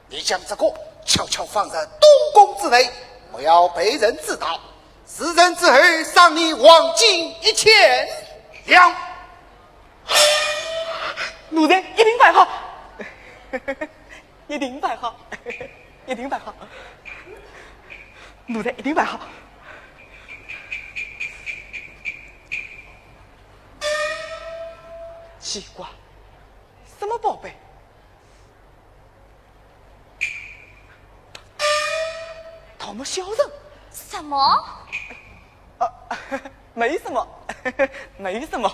你将这个悄悄放在东宫之内，不要被人知道。事成之后，赏你黄金一千两。奴才一定办好，一定办好，一定办好。奴才一定办好。奇怪，什么宝贝？ 盗墓小人。什么？啊，没什么，没什么。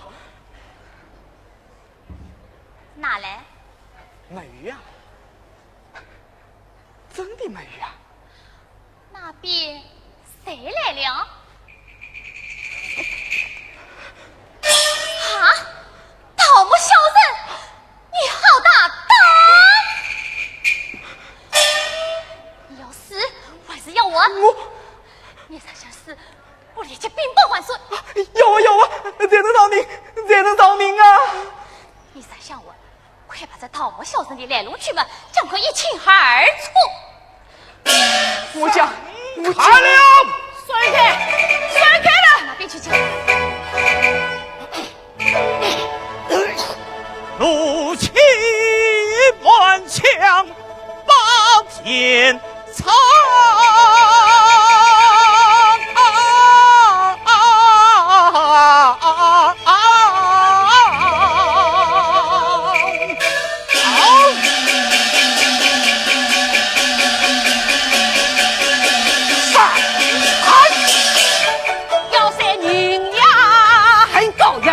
拿来。没有啊，真的没有啊。 那边谁来了？啊！盗墓小人，你好大胆！你要死还是要活？我……你若想死，我立即禀报万岁。要啊，要啊，才能饶命，才能饶命啊！让我快把这盗墓小人的来龙去脉讲个一清二楚。我讲，我讲，看了，闪开，闪开了。那边去讲。怒气满腔把天 唱。要杀人呀，很高兴。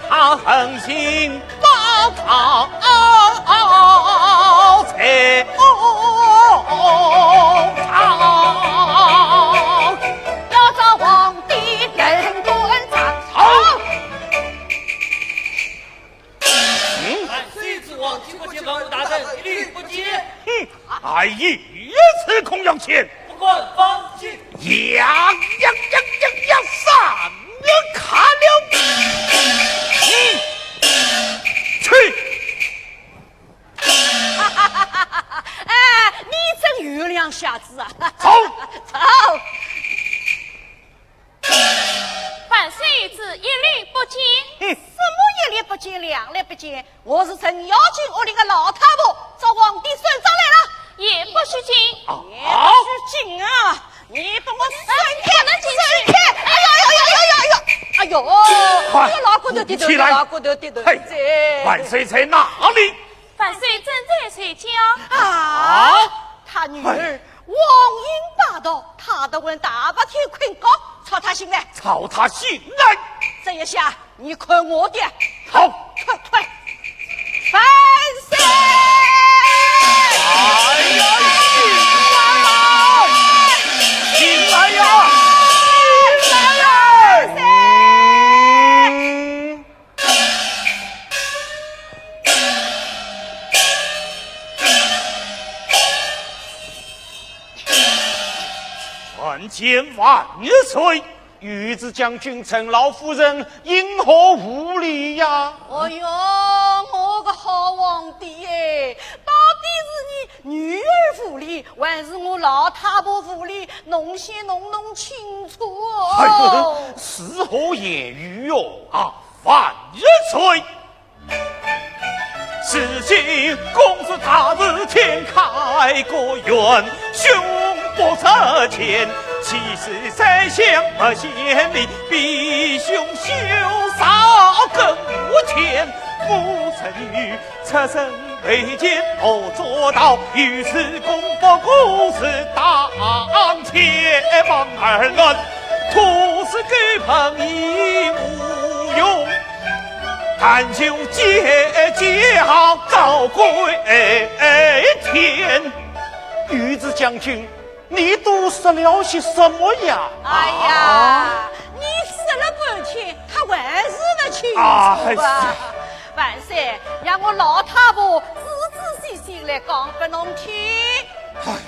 他狠心把他才哦，要找皇帝等官场。好。嗯。万岁之王，听不见，文武大臣一律不见。哼， 哎，一次孔阳前，不敢放心。呀呀呀呀呀，上面看了。嗯，去。哎，你真有两下子啊！走。走。 万岁旨，一律不见。嗯。什么一律不见，两律不见？我是镇妖精屋里的老太婆，找皇帝算账来了。也不许进。啊？也不许进啊！你把我闪开，哎，不能进去。闪开！哎呦，哎呦，哎呦，哎呦，哎呦！哎呦，快，哎呦，老骨头跌倒，起来。老骨头跌倒。嘿，这万岁在哪里？万岁正在睡觉。啊？他女儿 荒淫霸道，他的魂大白天困觉，吵他醒来。吵他醒来。这一下，你看我的。好。快，快，万岁！哎呀，醒来呀！醒来呀！醒来呀！万岁！ 参见万岁！御史将军，陈老夫人因何无礼呀？哎哟，我个好皇帝哎，到底是你女儿无礼，还是我老太婆无礼？侬先弄弄清楚哦。哎呦，是何言语哦？啊，万岁！ 如今公事大事天开个元，兄不值钱，岂是宰相不贤明，比兄羞臊更无钱。夫人女出身卑贱，何做到？于是公不过是当街帮二男，徒是狗朋也无用。 但求姐姐高贵天。御史将军，你都说了些什么呀？哎呀，啊？你说了半天，他还是不清楚啊。哎呀。万岁，让我老太婆仔仔细细来讲给侬听。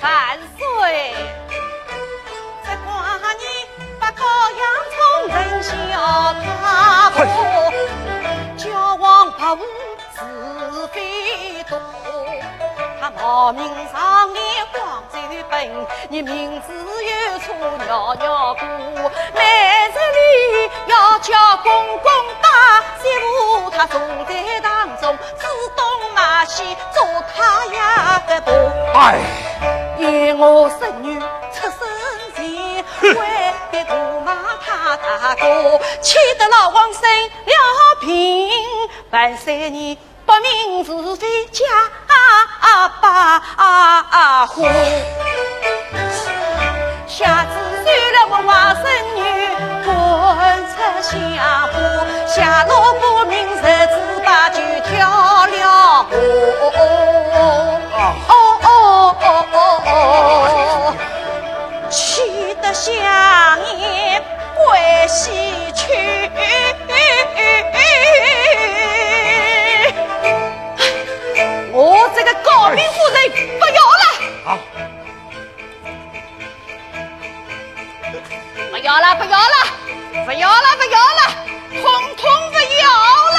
万岁！这寡人不过养宠人小太婆，交往不和是非多。她冒名上联光走本，你明知有错尿尿过。每日里要叫公公打，媳妇她总在当中 自动骂起做他呀个婆。哎。因我孙女出生前，哼。为的不骂他大哥，气得老王生了病。万岁你不明是非假把话。 下次收了我外孙女，滚出乡下，下落不明日子把就跳了河。啊。哦哦哦哦哦，气得香烟归西去。我这个诰命夫人不要了。好。 不要了，不要了，不要了，不要了，统统不要了！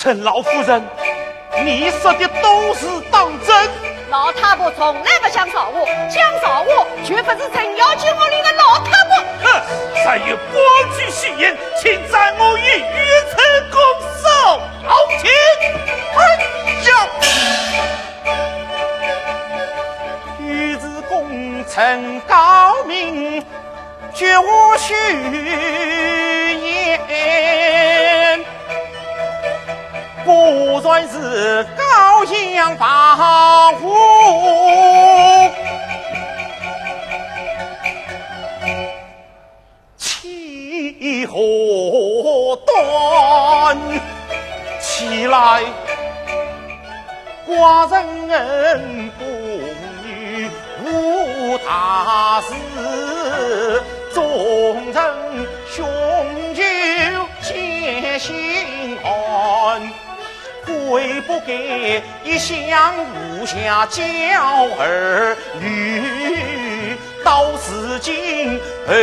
陈老夫人，你说的都是当真？老太婆从来不讲造话，讲造话绝不是陈咬金屋里的老太婆。哼，谁有半句虚言，请斩我一语成功，受听。哎呀！于是功臣高明，绝无虚言。果然是高阳霸虎，岂可断？起来，寡人不与无大事，众人雄赳皆心寒。 悔不该一向无下娇儿女，到如今后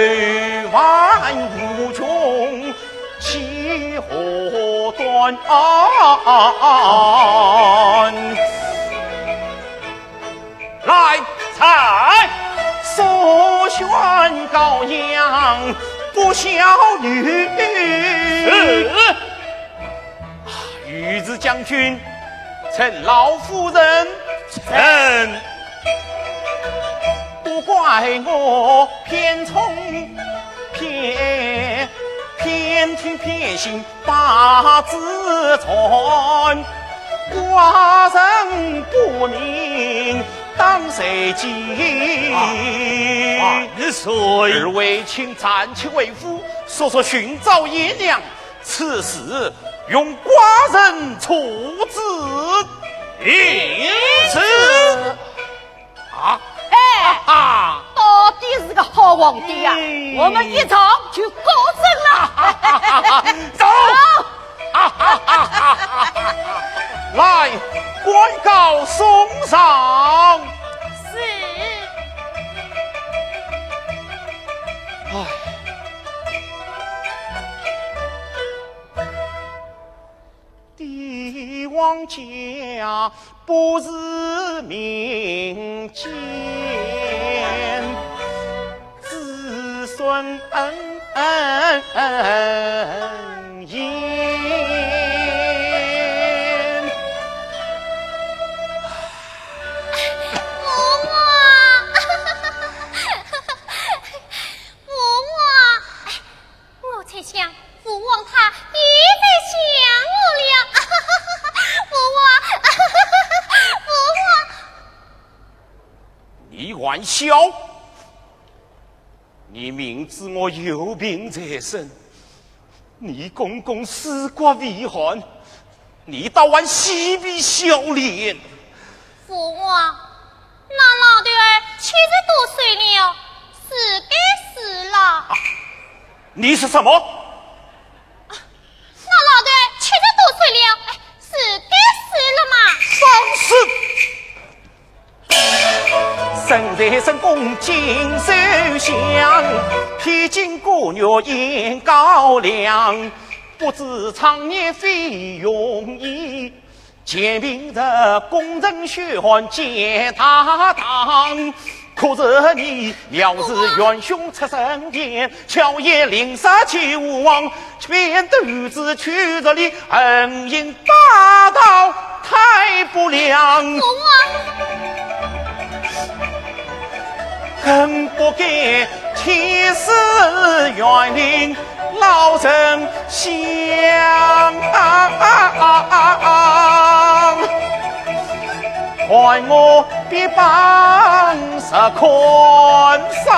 患无穷，岂可断？来，在。速宣高阳不孝女。是。 于是将军，陈老夫人。臣。都怪我偏宠偏，偏听偏信八字传，寡人不明当谁计。啊，万岁！二位请暂且回府，速速寻找贤良， 此事容寡人处置。领旨。啊，哎，哈哈。到底是个好皇帝呀，嗯。我们一朝就高升了。走。走。来，官告送上。是。哎。 帝王家不是民间，子孙恩恩恩恩。父王，父王。 我在想，父王他又在想我了。父王，父王。你还小，你明知我有病在身，你公公尸骨未寒，你倒还嬉皮笑脸。 父王，那老头儿七十多岁了，是该死了。啊，你说什么？那老头儿七十多岁了，哎，是该死了嘛。放肆！身在深宫金首相，披巾过月掩高梁，不知长夜费用意。 前平日功成血汗皆大唐，可是你藐视元凶出生前，巧言令杀救亡，便独自去这里，恩人大道太不良。父王。 更不该气死园林老丞相，看我必帮着看守。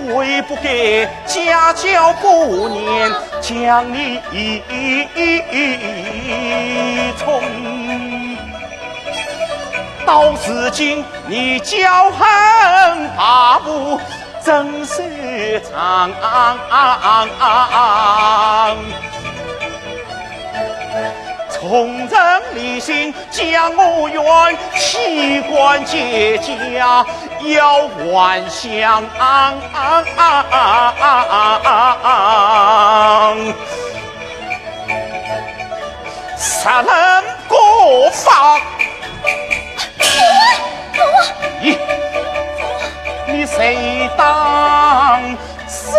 悔不该家教不严，将你宠。到如今你骄横跋扈，真是长。从人理性 将我冤，妻管姐姐要还乡。杀人过法。你，你谁当是？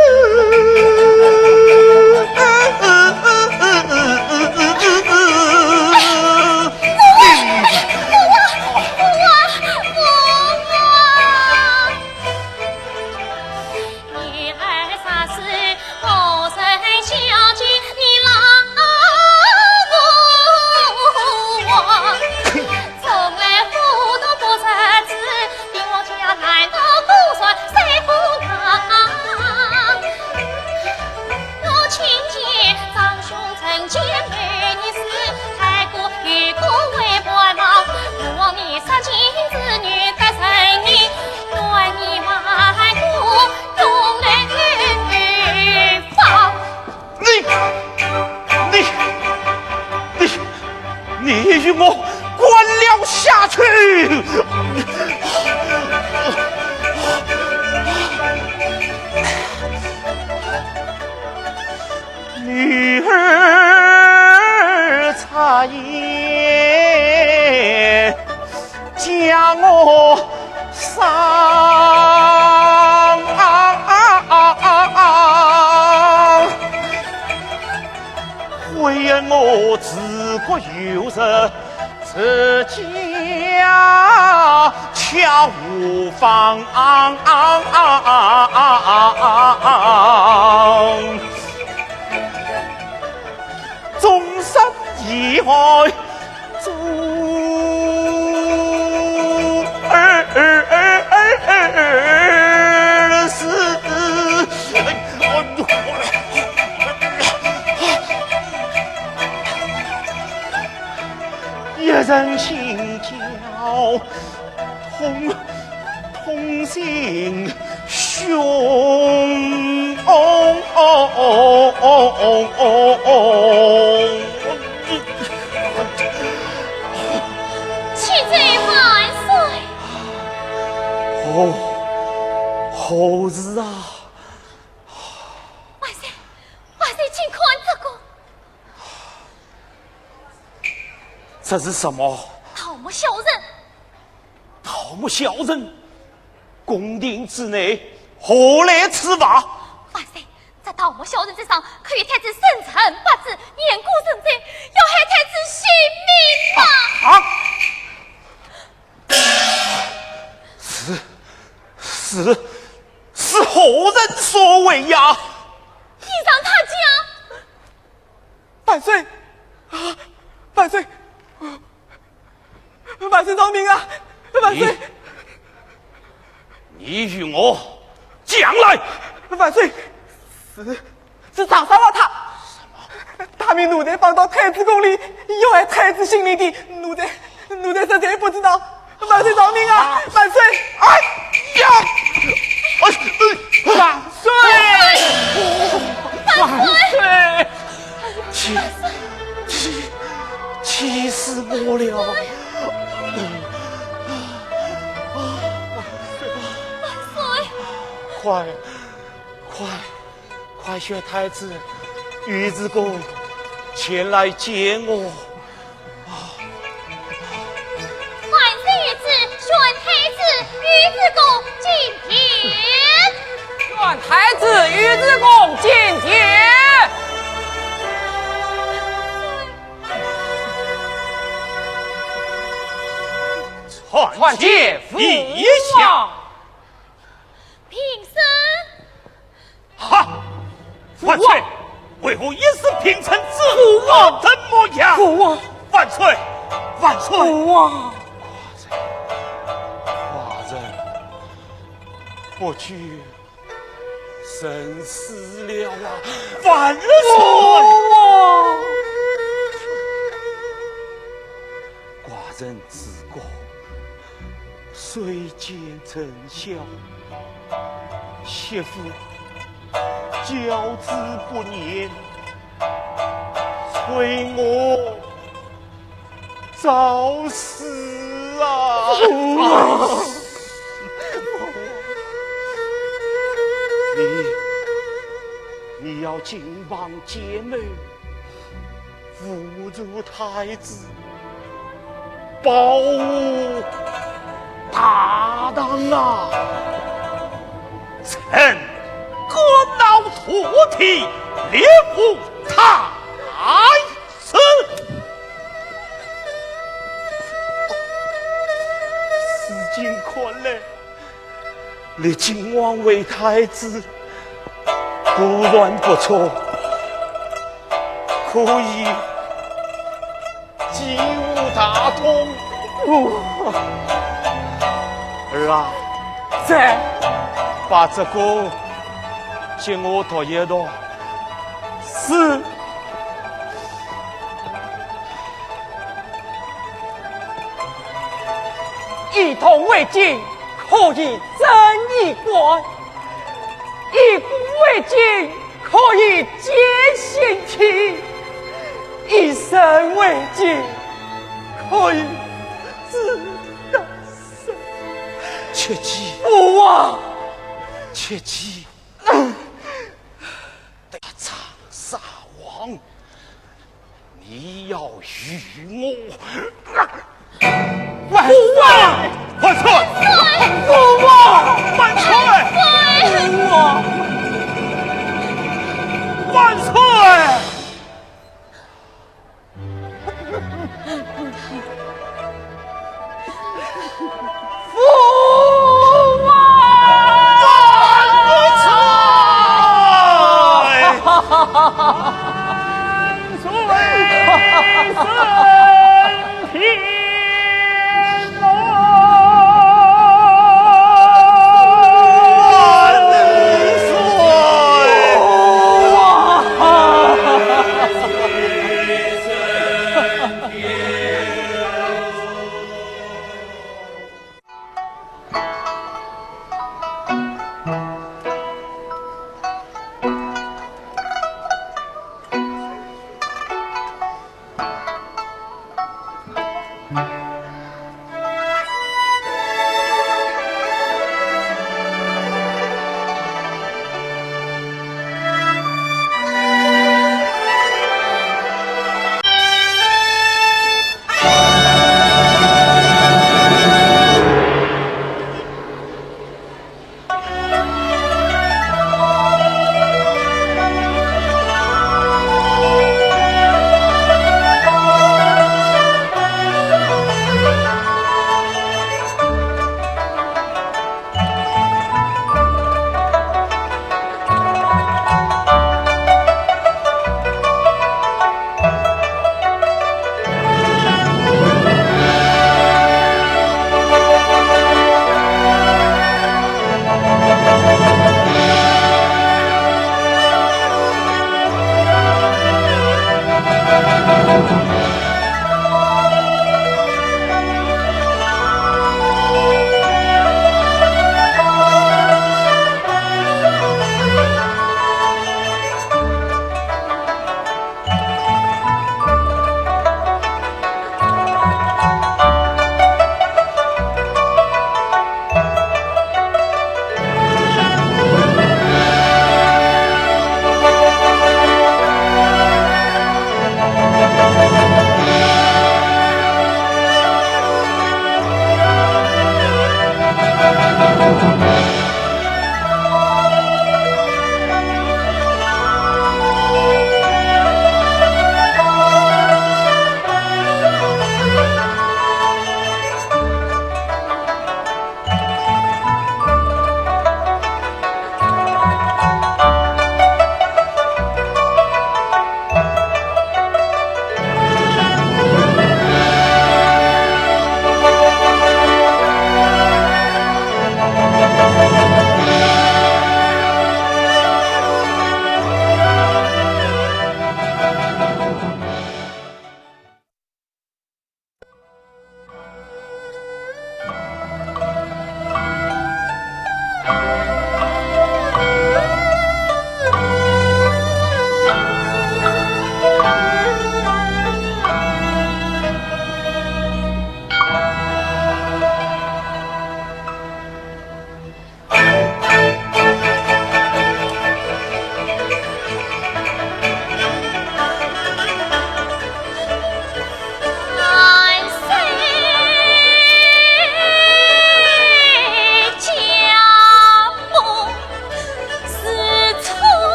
你，你，你，你与我滚了下去！女儿插言，将我伤。 为我治国有责，治家却无妨。终身遗害 一人心焦痛，痛心胸。启奏万岁。哦，何事啊？万岁，万岁，请看这个。这是什么？桃木小人。 桃木小人，宫廷之内何来此物？万岁，这桃木小人之上刻有太子生辰八字，言过甚者，要害太子性命啊！啊！是，是，是何人所为呀？依仗他讲。万岁，啊，万岁， 万岁饶命啊！万岁！你，你与我讲来！万岁，是，是长沙王他。什么？他命奴才放到太子宫里，要害太子性命的，奴才，奴才实在不知道。万岁饶命啊！啊！万岁！哎呀！哎，万岁！万岁！ 气，气，气死我了！快，快，快宣太子、御史公前来见我！ 万岁御旨，宣太子、御史公进殿。宣太子、御史公进殿。参见父王。平身。 哈！万岁，为何一时平身之后变成模样？父王！万岁！万岁！父王！寡人不久身死了啊！万岁！父王！寡人自古 虽奸臣孝，媳妇教子不严，催我早死啊！你，你要金榜题名，扶助太子，保护大唐啊！臣功劳涂天，立不太子。如今看来， 立靖王为太子，果然不错，可以继父大统。儿啊，在。把这个给我读一读。是。一统为君，可以正衣冠；一古为君，可以建新体；一人为君，可以治三世。切记，父王！切记，大丈撒谎，你要与我万岁！万岁！父王！万岁！父王！万岁！父王！万岁！万岁！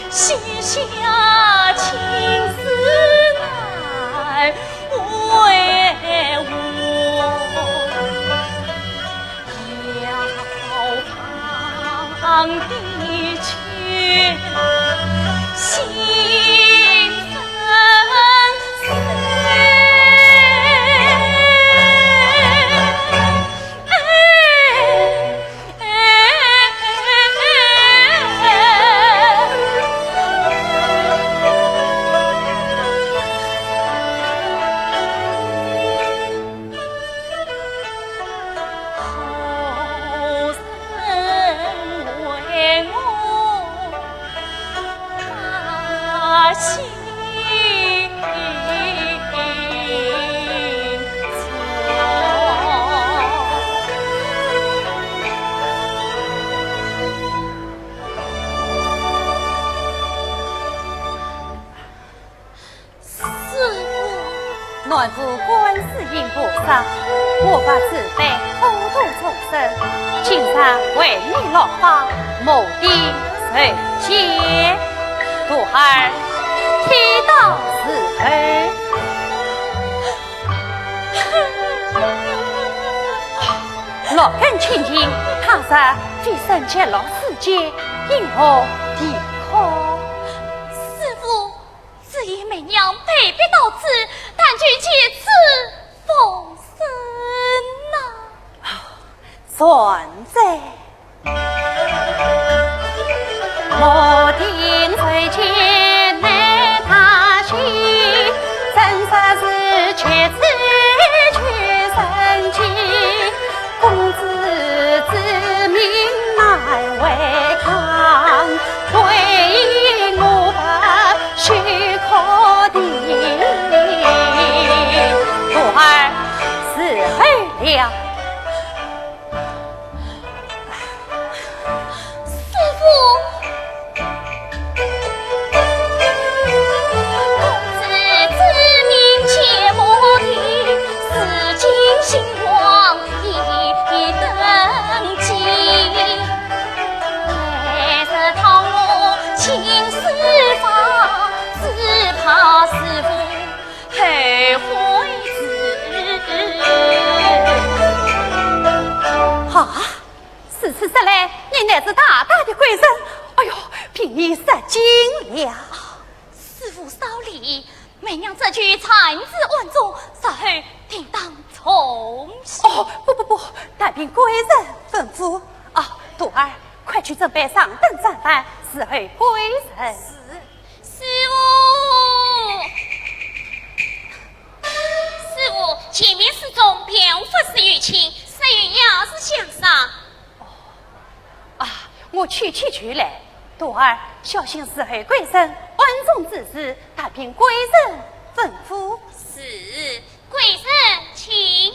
膝下青丝难为我，摇晃的却心生死。师父。南无观世音菩萨，我法慈悲普度众生，今日为你落花，莫听受戒。徒儿，剃刀伺候。六根清净，倘若飞升极乐世界，因何啼哭？师父，只因媒娘被逼到此，但求借此放生啊。善哉。徒儿，伺候了。 师父。啊，如此说来，你乃是大大的贵人。哎呦，被你说惊了。师父稍礼，媒娘这就暂住庵中，稍后定当重谢。哦，不不不，但凭贵人吩咐。啊，徒儿，快去准备上等装扮，伺候贵人。是。师父。 师父，前面寺中便无法师与亲，只有药师相商。啊，我去去就来。徒儿，小心伺候贵人，庵中之事，但凭贵人吩咐。是，贵人请。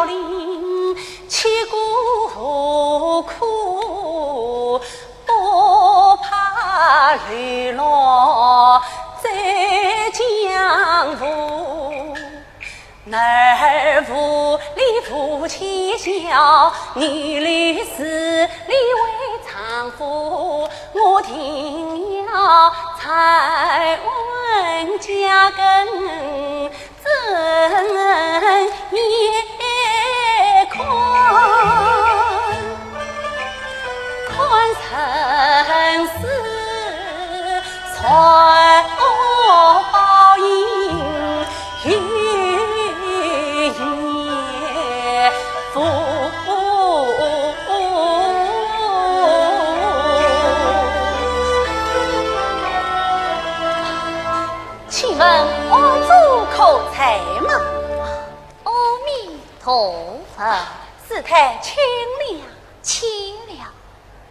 林，吃过苦，不怕流落在江湖。儿无里无妻小，女流势里为丈夫，我定要站稳脚跟。 怎也看，看生死，传我报应，一夜无。请问阿祖可在吗？ 阿弥陀佛。师太，请了。请了。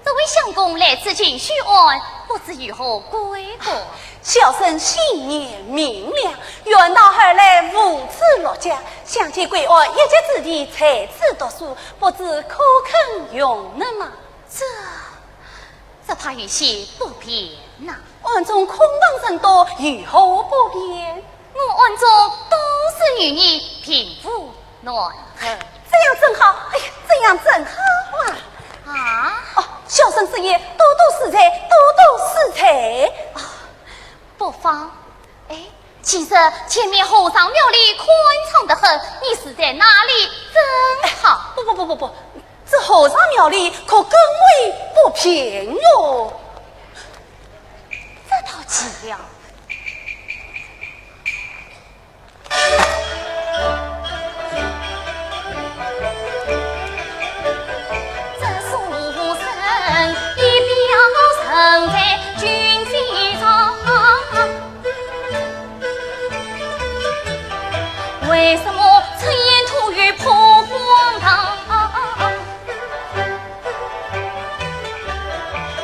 这位相公来此进修庵，不知有何贵干？小生姓严名亮，远道而来，无处落脚，想借贵庵一席之地，在此读书，不知可肯容忍吗？这 这怕有些不便呐。庵中空房甚多，有何不便？我庵中多是女儿，贫妇男儿。这样正好，哎呀，这样正好啊！啊？哦，小生师爷，多多赐菜，多多赐菜。啊，不妨。 哎，其实前面和尚庙里宽敞得很，你住在那里正好。哎，不不不不不，这和尚庙里可更为不便哟。这倒奇了。 为什么出言吐语破荒唐？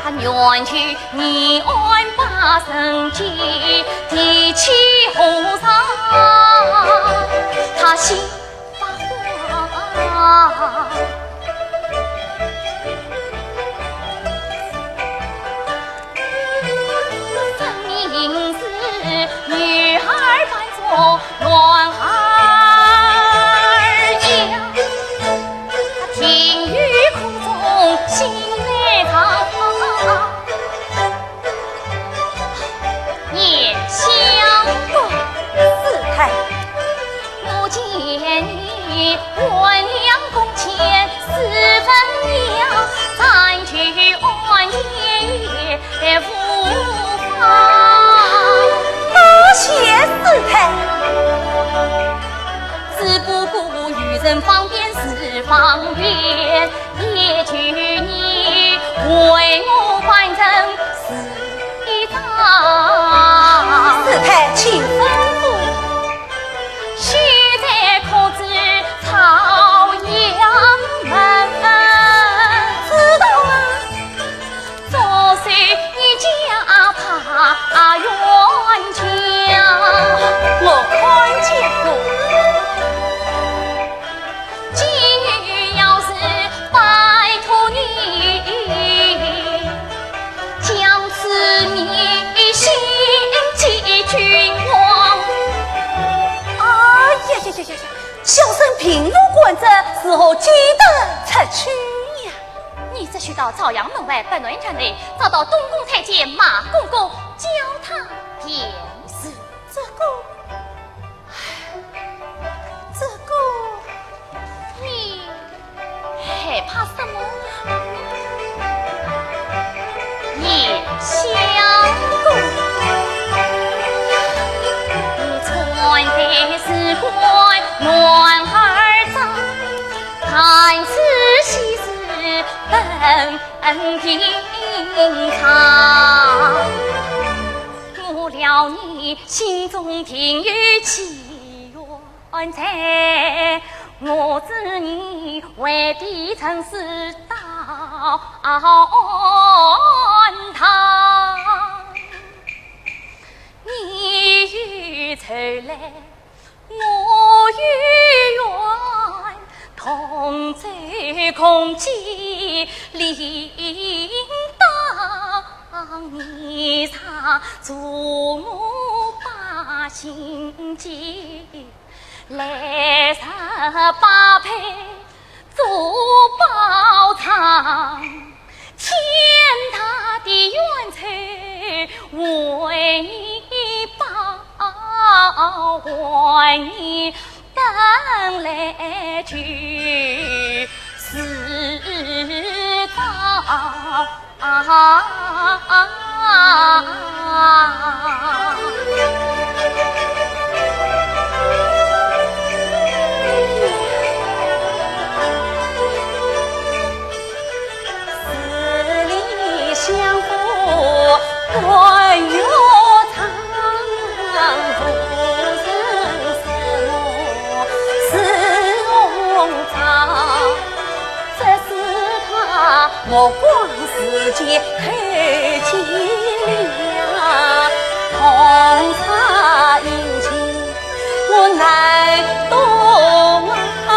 他原是延安八省街第七和尚，他姓 严相公。师太。 多谢师太。师太，请吩咐。 知道了。我看见过。 哎呀呀呀呀呀！小生并无官职，如何见得出去呀？你只需到朝阳门外北南亭内，找到东宫太监马公公，叫他便是。这个，这个，你 害怕什么？空酒空鸡，理当你上，助我把心计。来日八配做包场，牵他的冤仇为你报，还你 本来就是道。十里香火断月长，无人送我紫红妆。只是他目光似箭透进了，痛彻心肠，我难懂啊。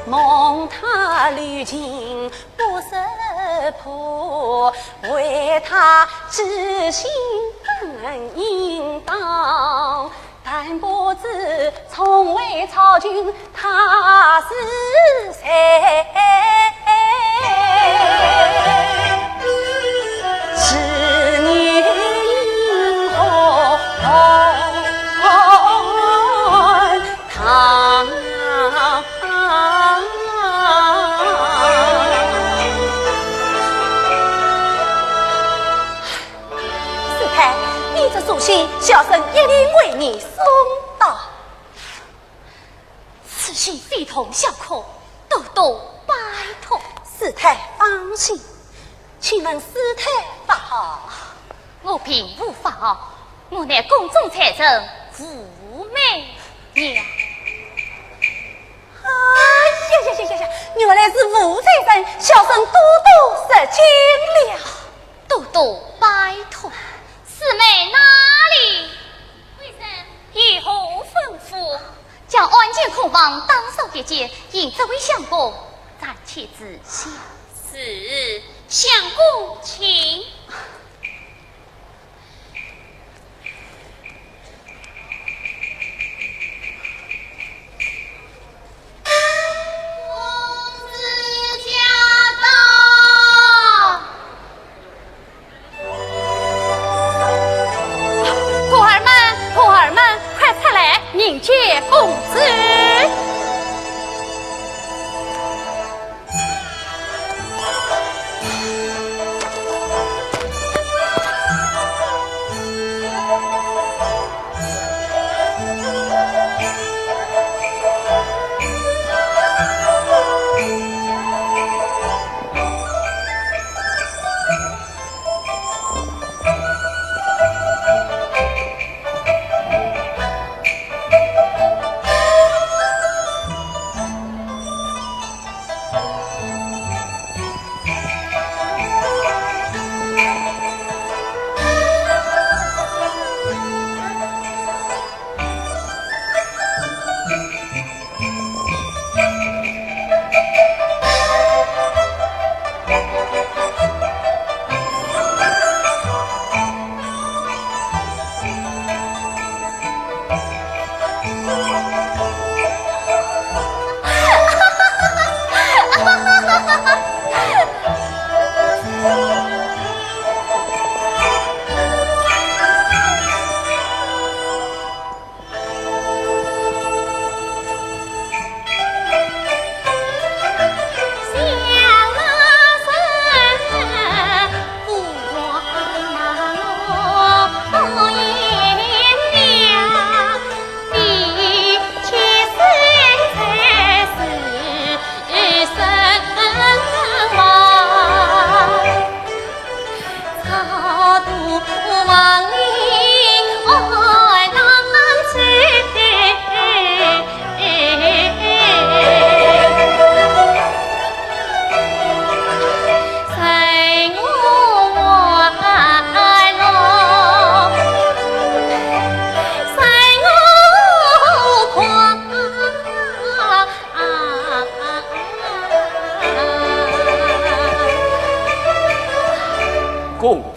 梦他离情不识破，为他痴心更应当。但不知从未操君他是谁，是你因何 师太，你这书信，小生一定为你送到。此信非同小可，多多拜托。师太放心， 请问师太法号？我并无法号，我乃宫中才人武媚娘。哎呀呀呀呀呀，原来是武才人，小生多多失敬了。多多拜托。师妹哪里？贵人有何吩咐？将案件控房打扫一间，引这位相公暂且住下。 是，相公请。公子驾到。 徒儿们，徒儿们，快出来迎接公子。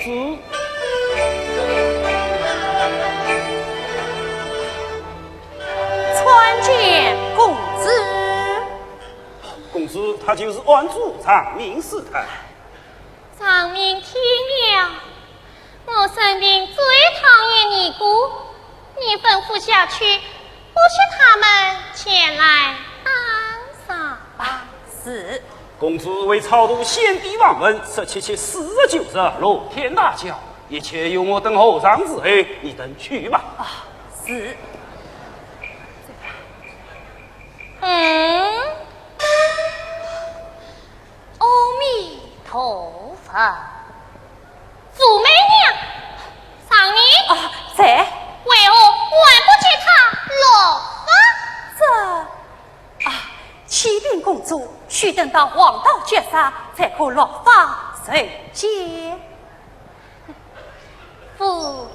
子。参见公子。公子，她就是案主张敏师太。张敏听了，我生平最讨厌尼姑，你吩咐下去，不许他们前来打扰。是。公子为超度先帝亡魂，十七七四十九日，龙天大轿，一切由我等候上伺候，你等去吧。啊，是。嗯，阿弥陀佛。 武媚娘，张敏。啊，在。为何还不见她落花？这，啊，启禀公主，须等到黄道绝煞，才可落花人间。武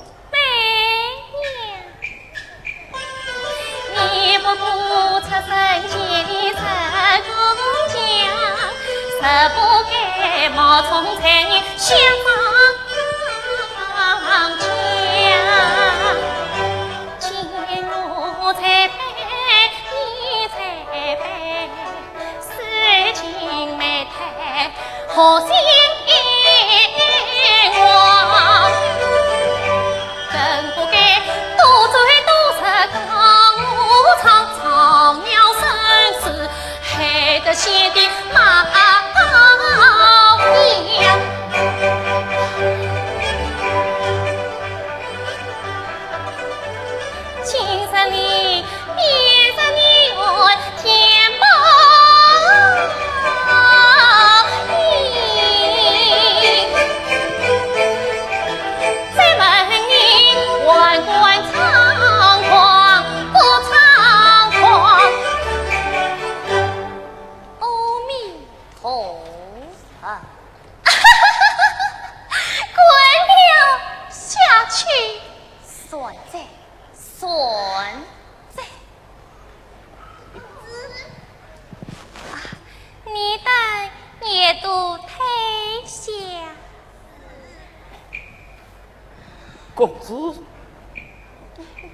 阿弥陀佛。滚了下去，算哉，算哉。啊，你等也都退下。 公子，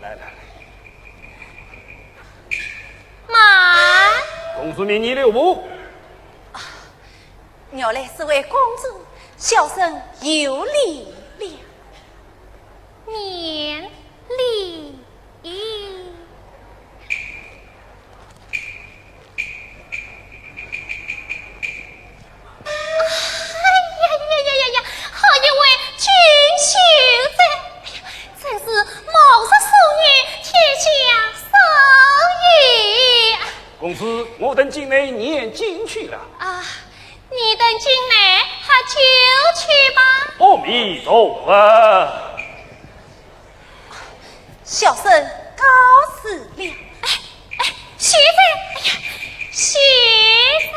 来来来。慢。公子命你留步。啊，原来是为公子，小生有礼了。免礼。 咦。哎呀呀呀呀呀，好一位俊秀哉！哎呀，真是貌若素女，天下少有啊！公子，我等进内念经去了。啊，你等进内喝酒去吧。阿弥陀佛。 小生告辞了。哎，哎，秀才，哎呀，秀才。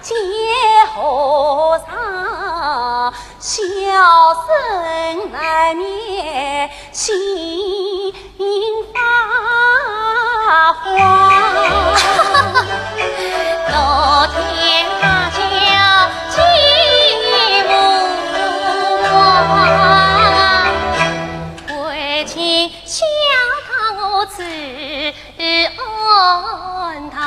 见和尚，小生难免心发慌。昨天他叫寂寞啊，为情笑他我自安堂。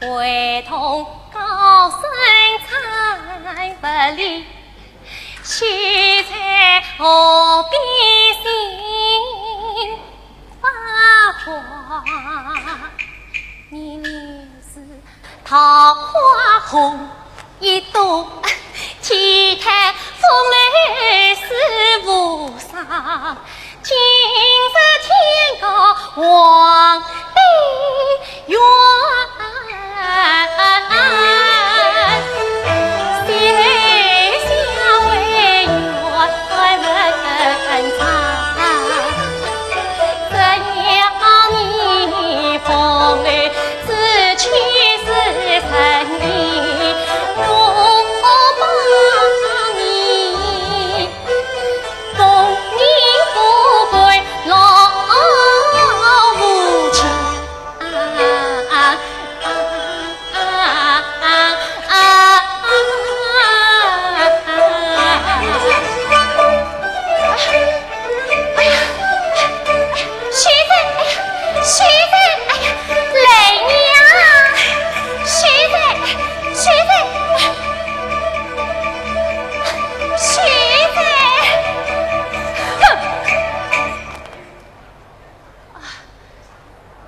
唯恐高僧参不理，须在河边心发慌。你是桃花红一朵，体态风流似无双。 今日天高皇帝远，谁相会？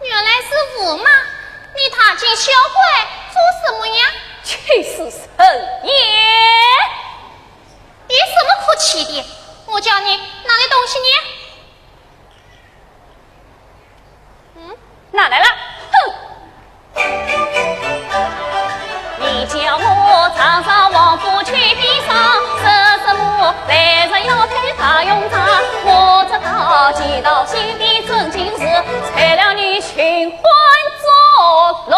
原来是驸马，你踏进小馆做什么呀？气死人也！有什么可气的？我叫你拿来东西呢。嗯？拿来了。哼！你叫我常常往府去边上，说什么来日要配大用场，我这道街道心里真情是，拆了你寻欢作乐。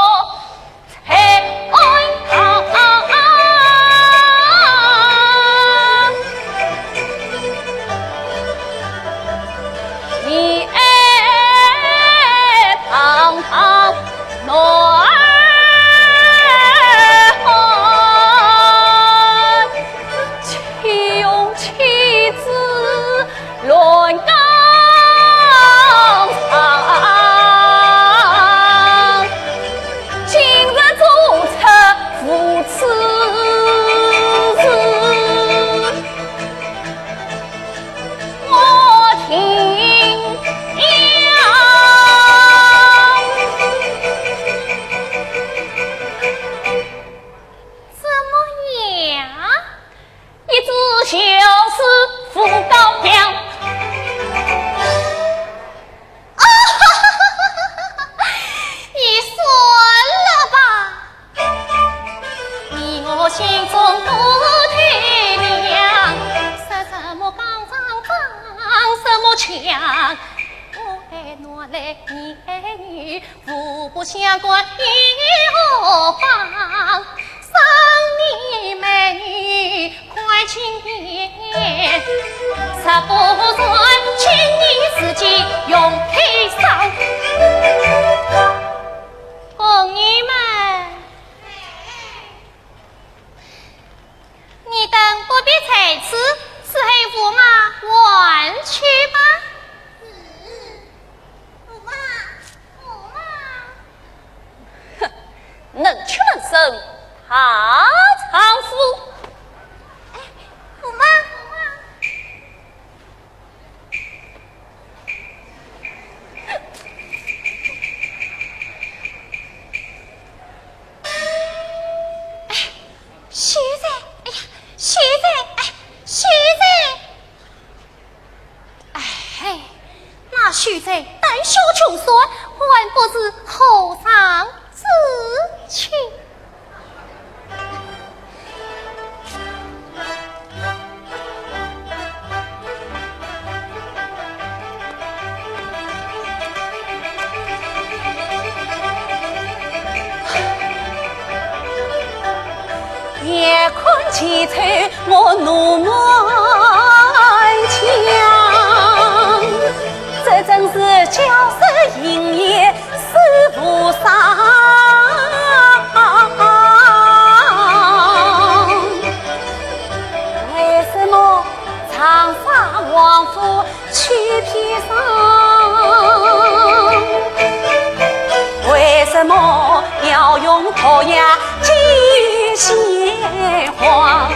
怎么样？一只小厮扶高梁。你算了吧。你我心中不体谅，说什么刚刚刚什么强，我爱男来你爱女，互不相干又何妨？生你美女 看青天，若不然，今日自己用开伤。宫女们，你等不必在此，伺候驸马玩去吧。 哼，能屈能伸，大丈夫。哎，驸马，驸马。哎，秀才，哎呀，秀才，哎，秀才。 哎，那秀才胆小穷酸，还不是和尚之亲。夜看千秋我怒满腔，这真是叫声营业死无伤。为什么长沙王府 去披上？为什么要用毒药祭先皇？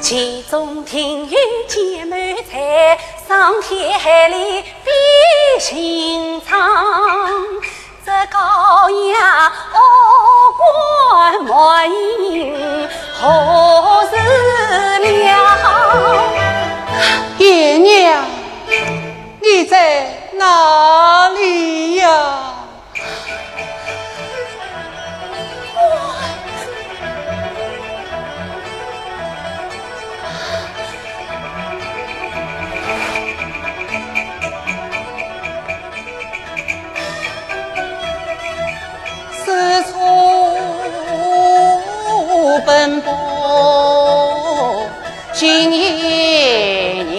其中定有奸谋在，伤天害理比寻常。这高衙恶官满盈何时了？姨娘，你在哪里呀？ 四处奔波寻姨娘。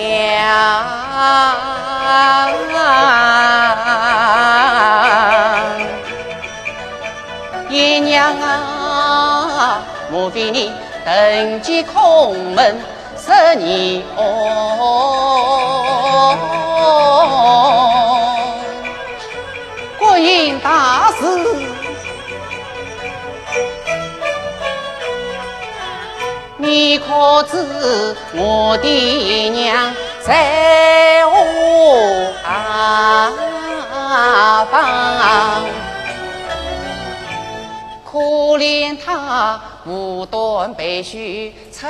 姨娘啊，莫非你登极空门 十年哦，国英大士，你可知我的娘在何方？可怜她无端被许 出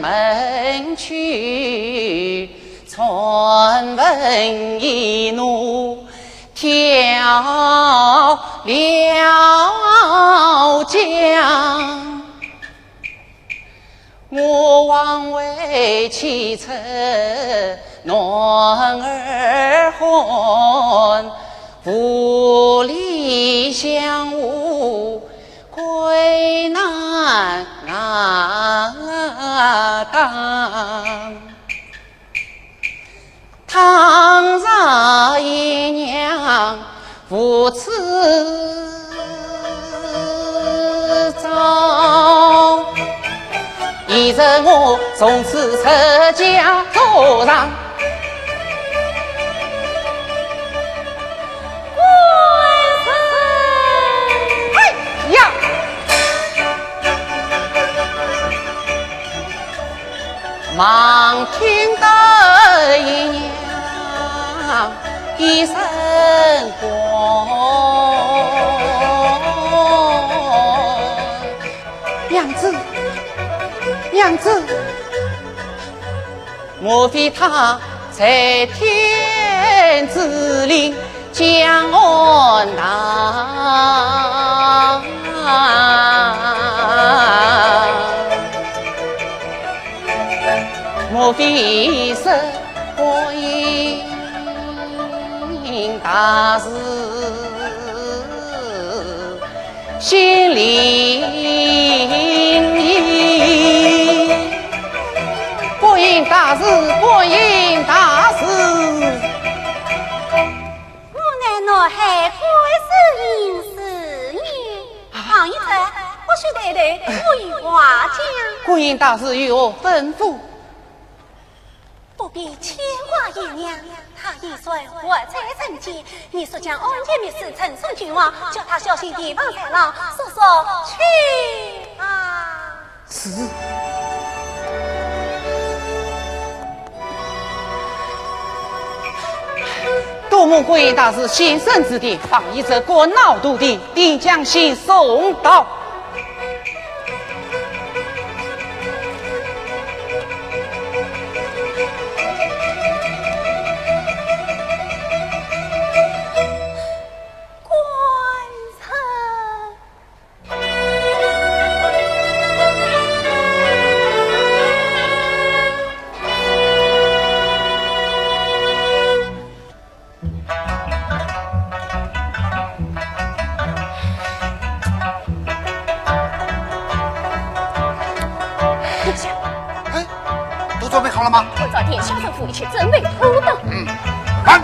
门去，传闻一怒跳了江。我枉为妻出男儿汉，无力相护， 归难当。倘若姨娘无此兆， 依着我从此出家做人。哎呀！忙听得姨娘一声唤。娘子，娘子。 莫非她在天之灵降安堂？莫非是观音大士？ 显灵。观音大士，观音大士。我乃南海观世音是你。啊，王爷，不许抬头，我有话讲。观音大士有何吩咐？ 不必牵挂姨娘，她已然活在人间。你速将案件密事呈送君王，叫他小心提防豺狼，速速去吧。是。多蒙观音大士现身指点，王爷这个闹肚皮定将先送到。准备好了吗？我早点下政府一切准备妥当。嗯，慢。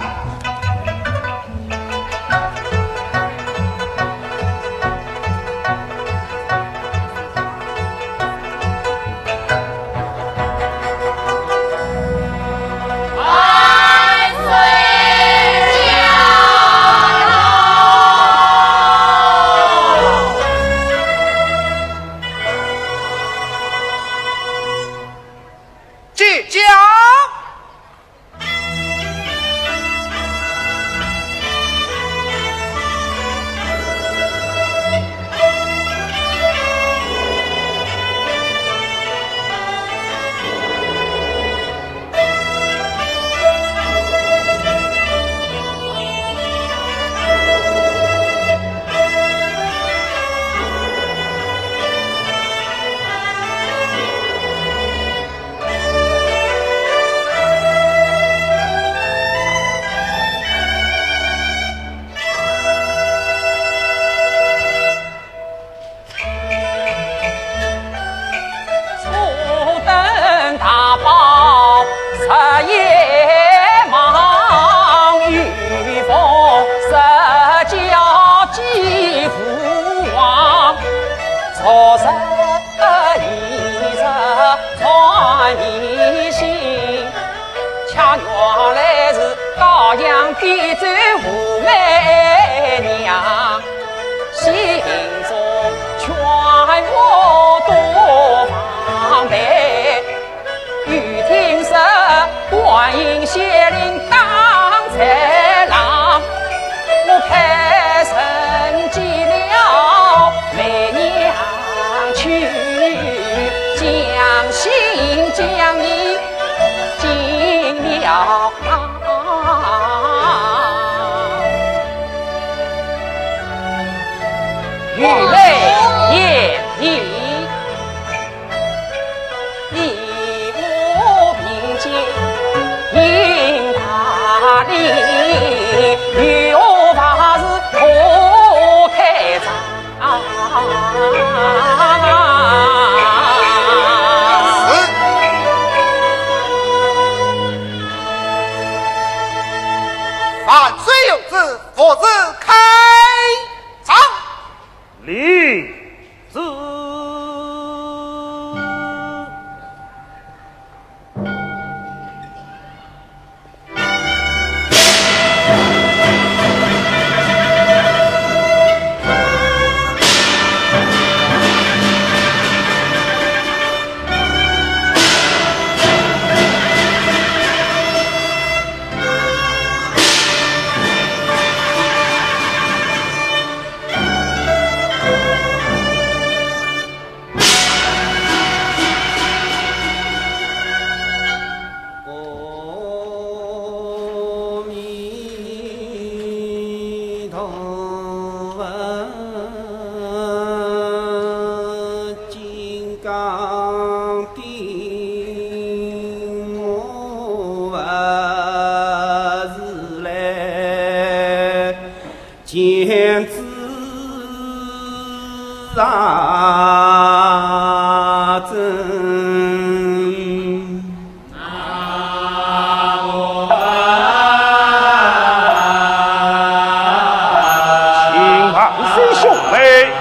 请万岁兄妹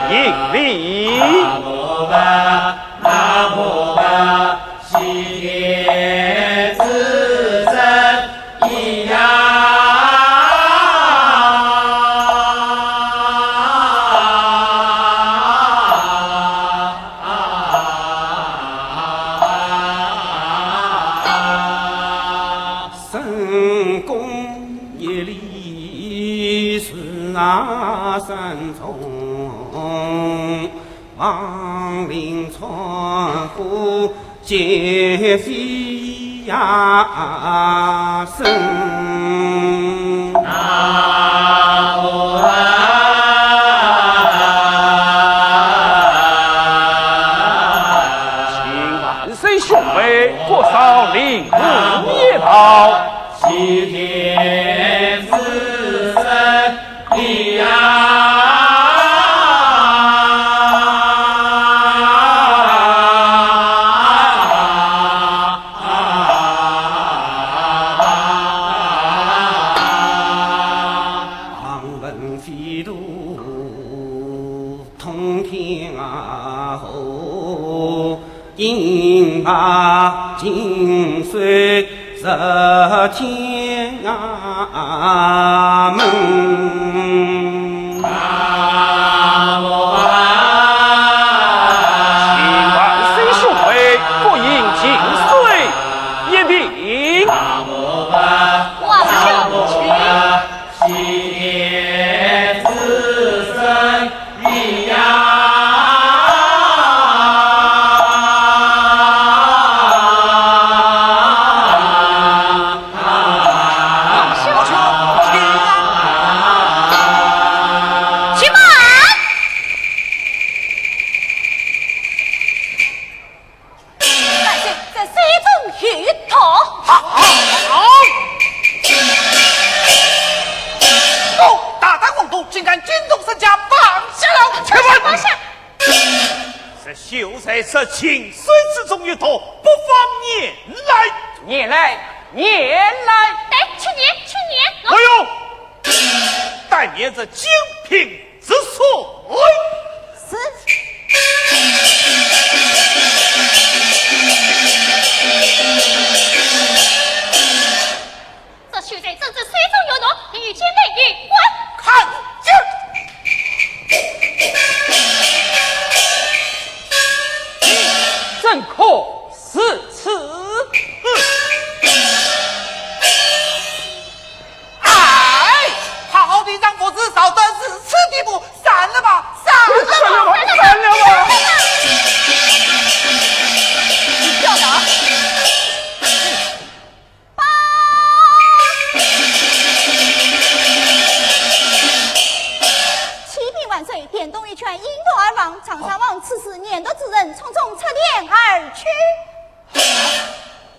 行礼。请万岁兄妹，国少领旨一道。啊吼，金马金水十天啊门。请万岁速回，国饮金水一瓶。我们要去。 万岁，这水中有毒。好，好，好。哦，大胆妄动，竟敢惊动圣驾，放下了！且慢！放下！这秀才说井水之中有毒，不妨拈来。拈来，拈来。来，去拈，去拈。哎呦，但拈这金瓶 之水。是。这秀才正是水中有毒，与金瓶有关。看剑。怎可如此？ 哎，好好的丈夫是烧到如此地步，散了吧，散了吧，散了吧，散了吧。你不要打。启禀万岁，田东一劝，因毒而亡，长沙王此时拈毒之人匆匆出殿而去。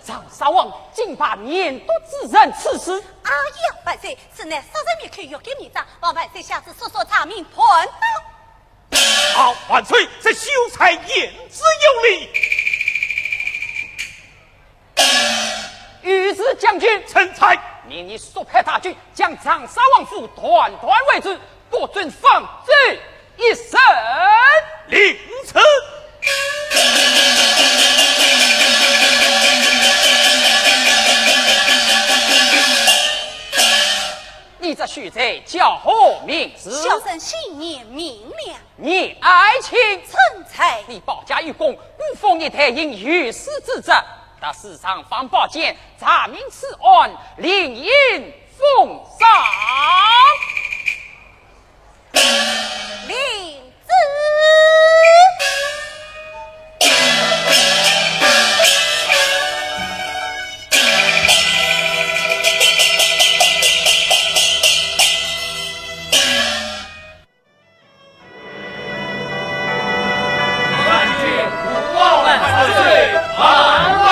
长沙王竟把拈毒之人赐死。哎呀，万岁，此乃杀人灭口，欲盖弥彰，望万岁下旨速速查明盘到。好，万岁，这秀才言之有理。御史将军。臣在。命你速派大军，将长沙王府团团围住，不准放走 一声令旨。你这秀才叫何名字？小生姓严，名亮。你爱卿？臣在。你保驾御史，御史一代应有司之责，到时尚方宝剑，查明此案，另行封赏。 领旨。万岁，万万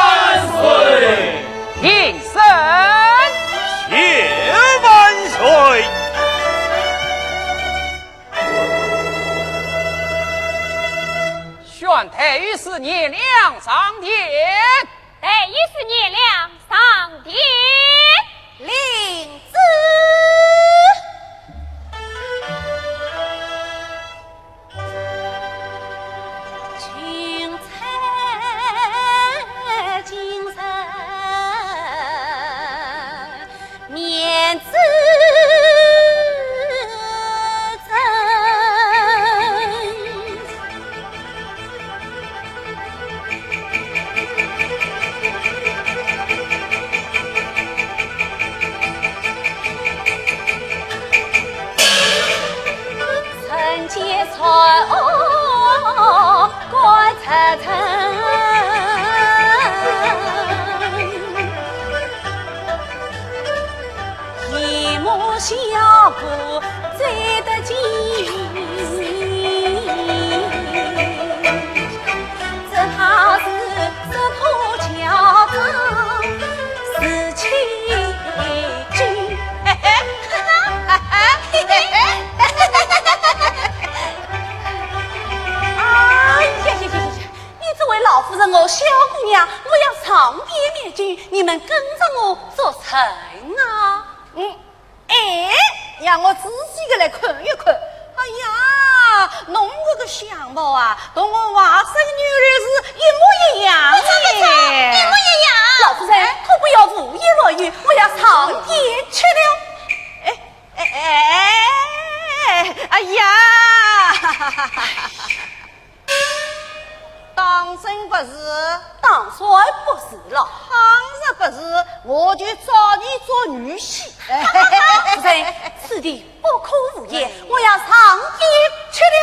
岁！平身。谢万岁。 宣太御史严亮上殿。太御史严亮上殿。领旨。钦差今日 面子真。人皆传哦，观察人。 一幕效果最得劲，这套是说破乔装是千金。哎呀呀呀呀呀！ 你这位老夫人哦，小姑娘，我要上殿面君，你们跟着我做甚啊？嗯，哎，让我仔细的来看一看。哎呀，啊，侬搿个相貌啊，同我外甥女儿是一模一样的。不错不错，一模一样。老夫人，可不要胡言乱语，我要上殿去了。哎哎哎哎，哎呀！当真不是？当然不是了。倘若不是，我就招你做女婿。夫人，此地不可胡言，我要上殿去了。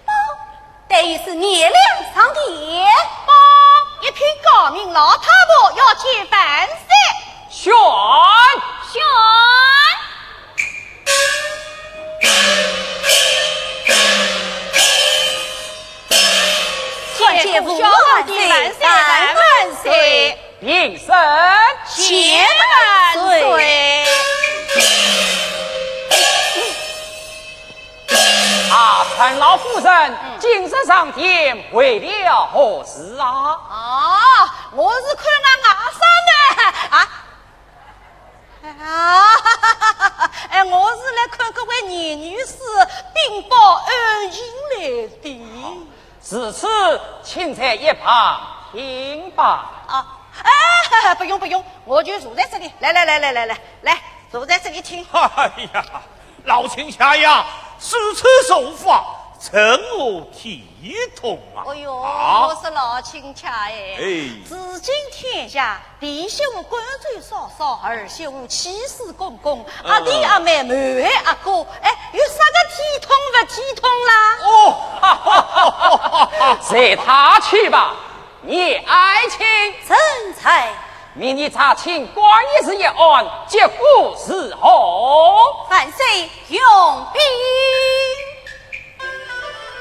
报，但愿是贤良上殿。报，一品诰命，老太婆要见万岁。宣！宣！参见父王万岁，万万岁。 平身。谢万岁。啊，陈老夫人，嗯。今日上殿为了何事啊？啊，我是看俺外甥呢，啊，啊，哎，我是来看搿位严女士禀报案情来的。 如此，请在一旁听吧。啊，哎，不用不用，我就坐在这里。来来来来来来来，坐在这里听。哎呀，老亲家呀，如此做法，成何体统啊？哎呦，啊？我说老亲家哎，哎。如今天下 弟媳妇官做嫂嫂，儿媳妇气势汹汹，嗯。阿弟阿妹，妹妹阿哥，哎，有啥个体统不体统啦？哦，哈哈哈哈哈！随他去吧，你爱卿。臣在。命你查清关于这一案，结果如何？万岁用兵。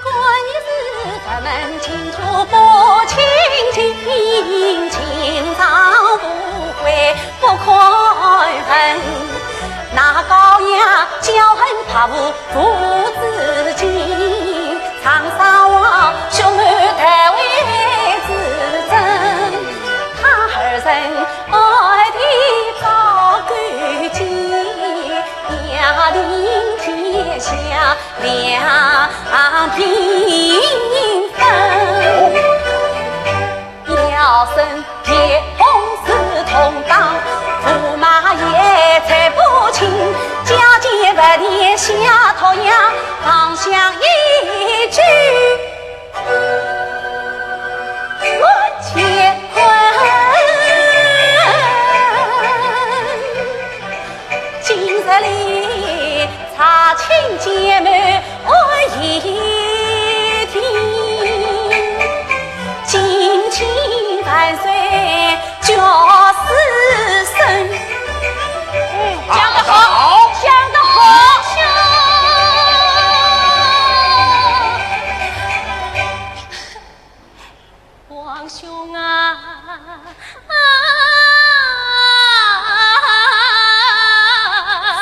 关于是咱们清楚不清清，清朝不会不可问。那高衙骄横跋扈父子敬，长沙王兄妹太尉之争，他二人爱的遭狗急，要令天下 两平分。要生别红是同党，驸马也才不清，家间不便下讨呀，放下一句，乱乾坤。 今日里查清奸谋案已定，敬请万岁教书圣。嗯，讲得好，讲得好。王兄啊，啊，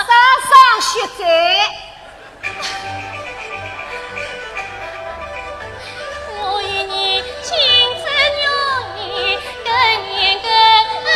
啥伤心哉？我与你情深缘深，更深更深。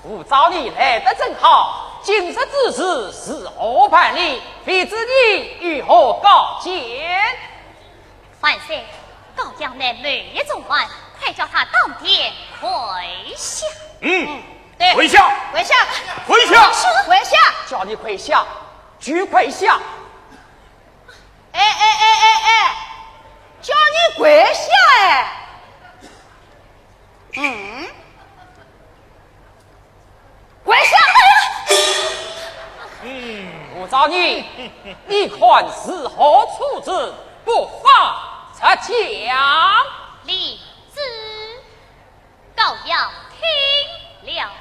武曌你来得正好，今日之事如何办理？未知你有何高见？万岁，高阳乃某一总管，快叫他当殿跪下。嗯，对，跪下，跪下，跪下，跪下，叫你跪下，就跪下。哎哎哎哎哎，叫你跪下哎。嗯，跪下。嗯，武曌你，你看如何处置？不妨直讲。领旨。高阳听了。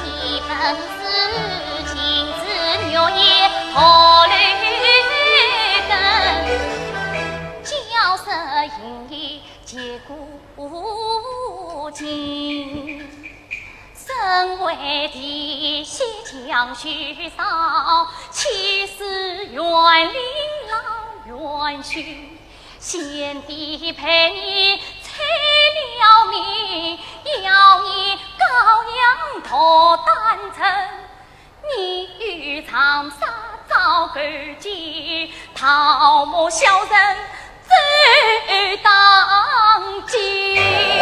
你本是金枝玉叶何须等，娇奢淫逸结古今。身为滴血强须扫，岂是园林老园须？ 先帝陪你催了命，要你高阳脱单臣。你与长沙赵构计，讨没小人走当今。哦。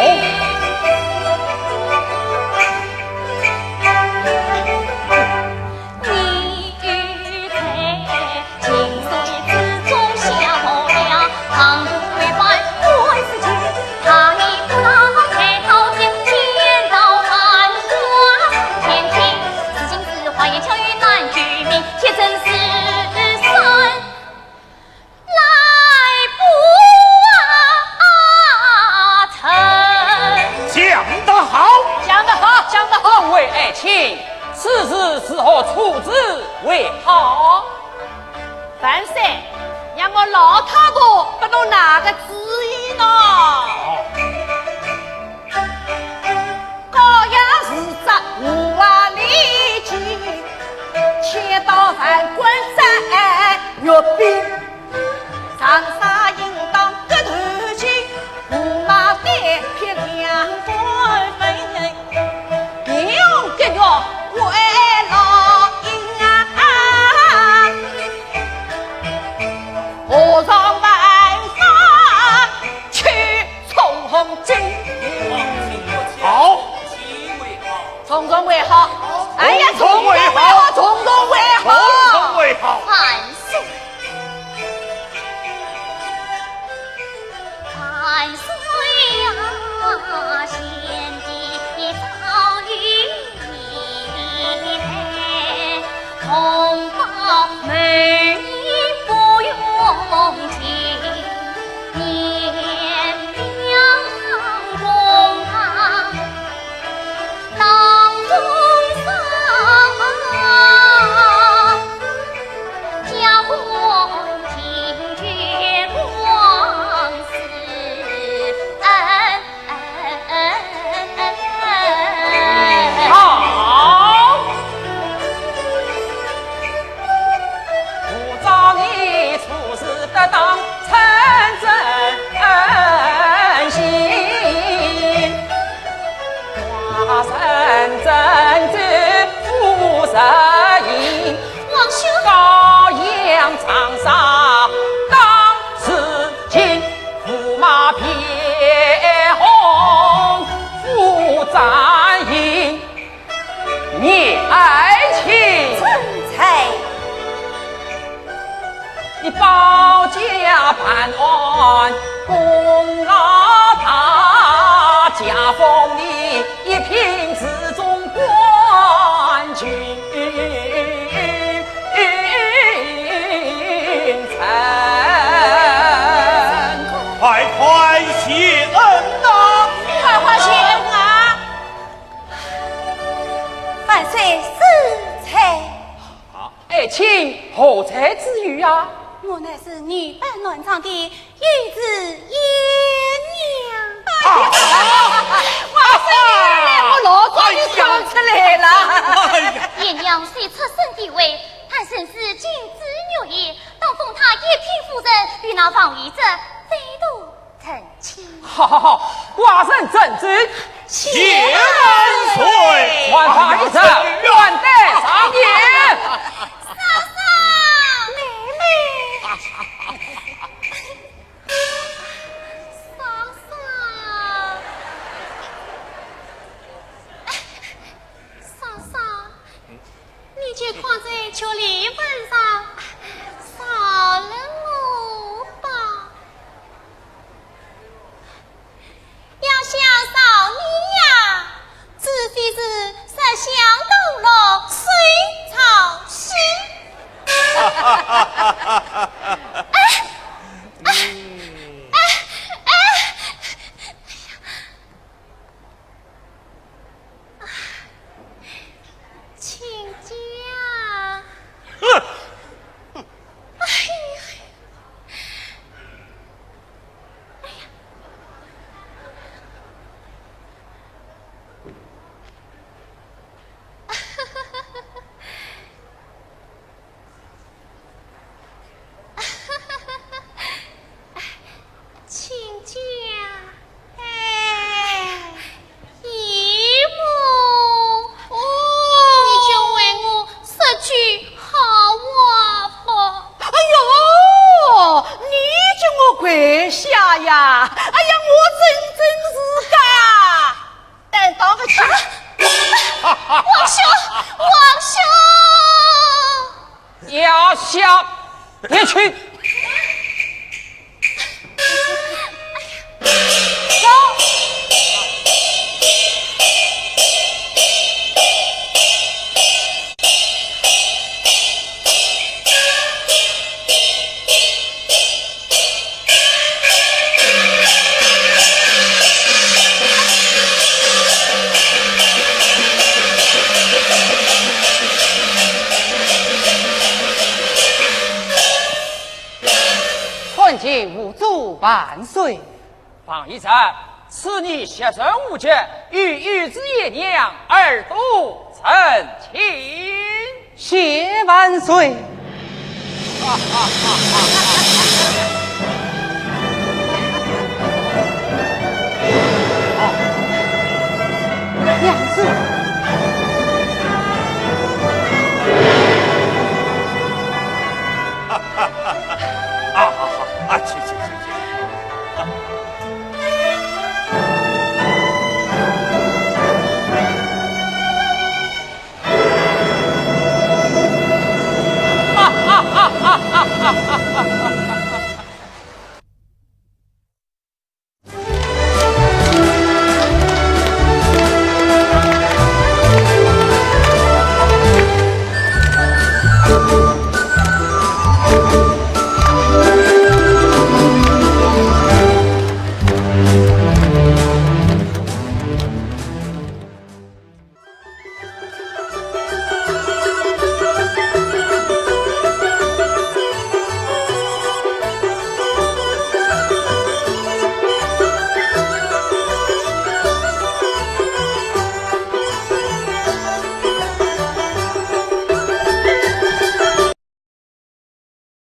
讲得好，讲得好，讲得好。众位爱卿，此事如何处置为好？万岁，让我老太婆拨侬拿个主意喏。高阳是只无话礼节，千刀万棍斩玉冰。 长沙应当割断筋，胡麻单劈两半分。平阳割肉为老鹰啊，何尝万法去从军。好，重重为好。哎呀，重重为好，重重为好，重重为好。万岁！ 万岁呀！先帝早有明白，同胞们不用急，贤良公堂 好，武曌你处置得当，称朕心。 王兄。你保驾办案，功劳大，加封你一品侍中官军臣。快快谢恩呐！快快谢恩啊！万岁，是在。 爱卿何罪之有啊？我乃是女扮男装的御史颜娘。啊！哇塞，我老早就想出来了。哎呀！颜娘虽出身低微，但身世金枝玉叶，当封她一品夫人，与那王爷这再度成好好好，寡人遵旨。谢万岁。万岁。万岁。万岁。万岁。万岁。嫂嫂，妹妹。嫂嫂，嫂嫂，你就靠在这里晚上饶了我吧。 要想饶你呀，除非是十香东落水潮西。哎，哎，哎，哎，哎呀！ 亲家。哼！哎呀！哎呀！ 亲家，哎，姨母。哦，你就为我说句好话吧。哎呦，你叫我跪下呀？哎呀，我真正是个担当个起。王兄，王兄！ 要下地去。走。参见吾主万岁。王一山，此女学识无绝，与有子爷娘二度成亲。谢万岁。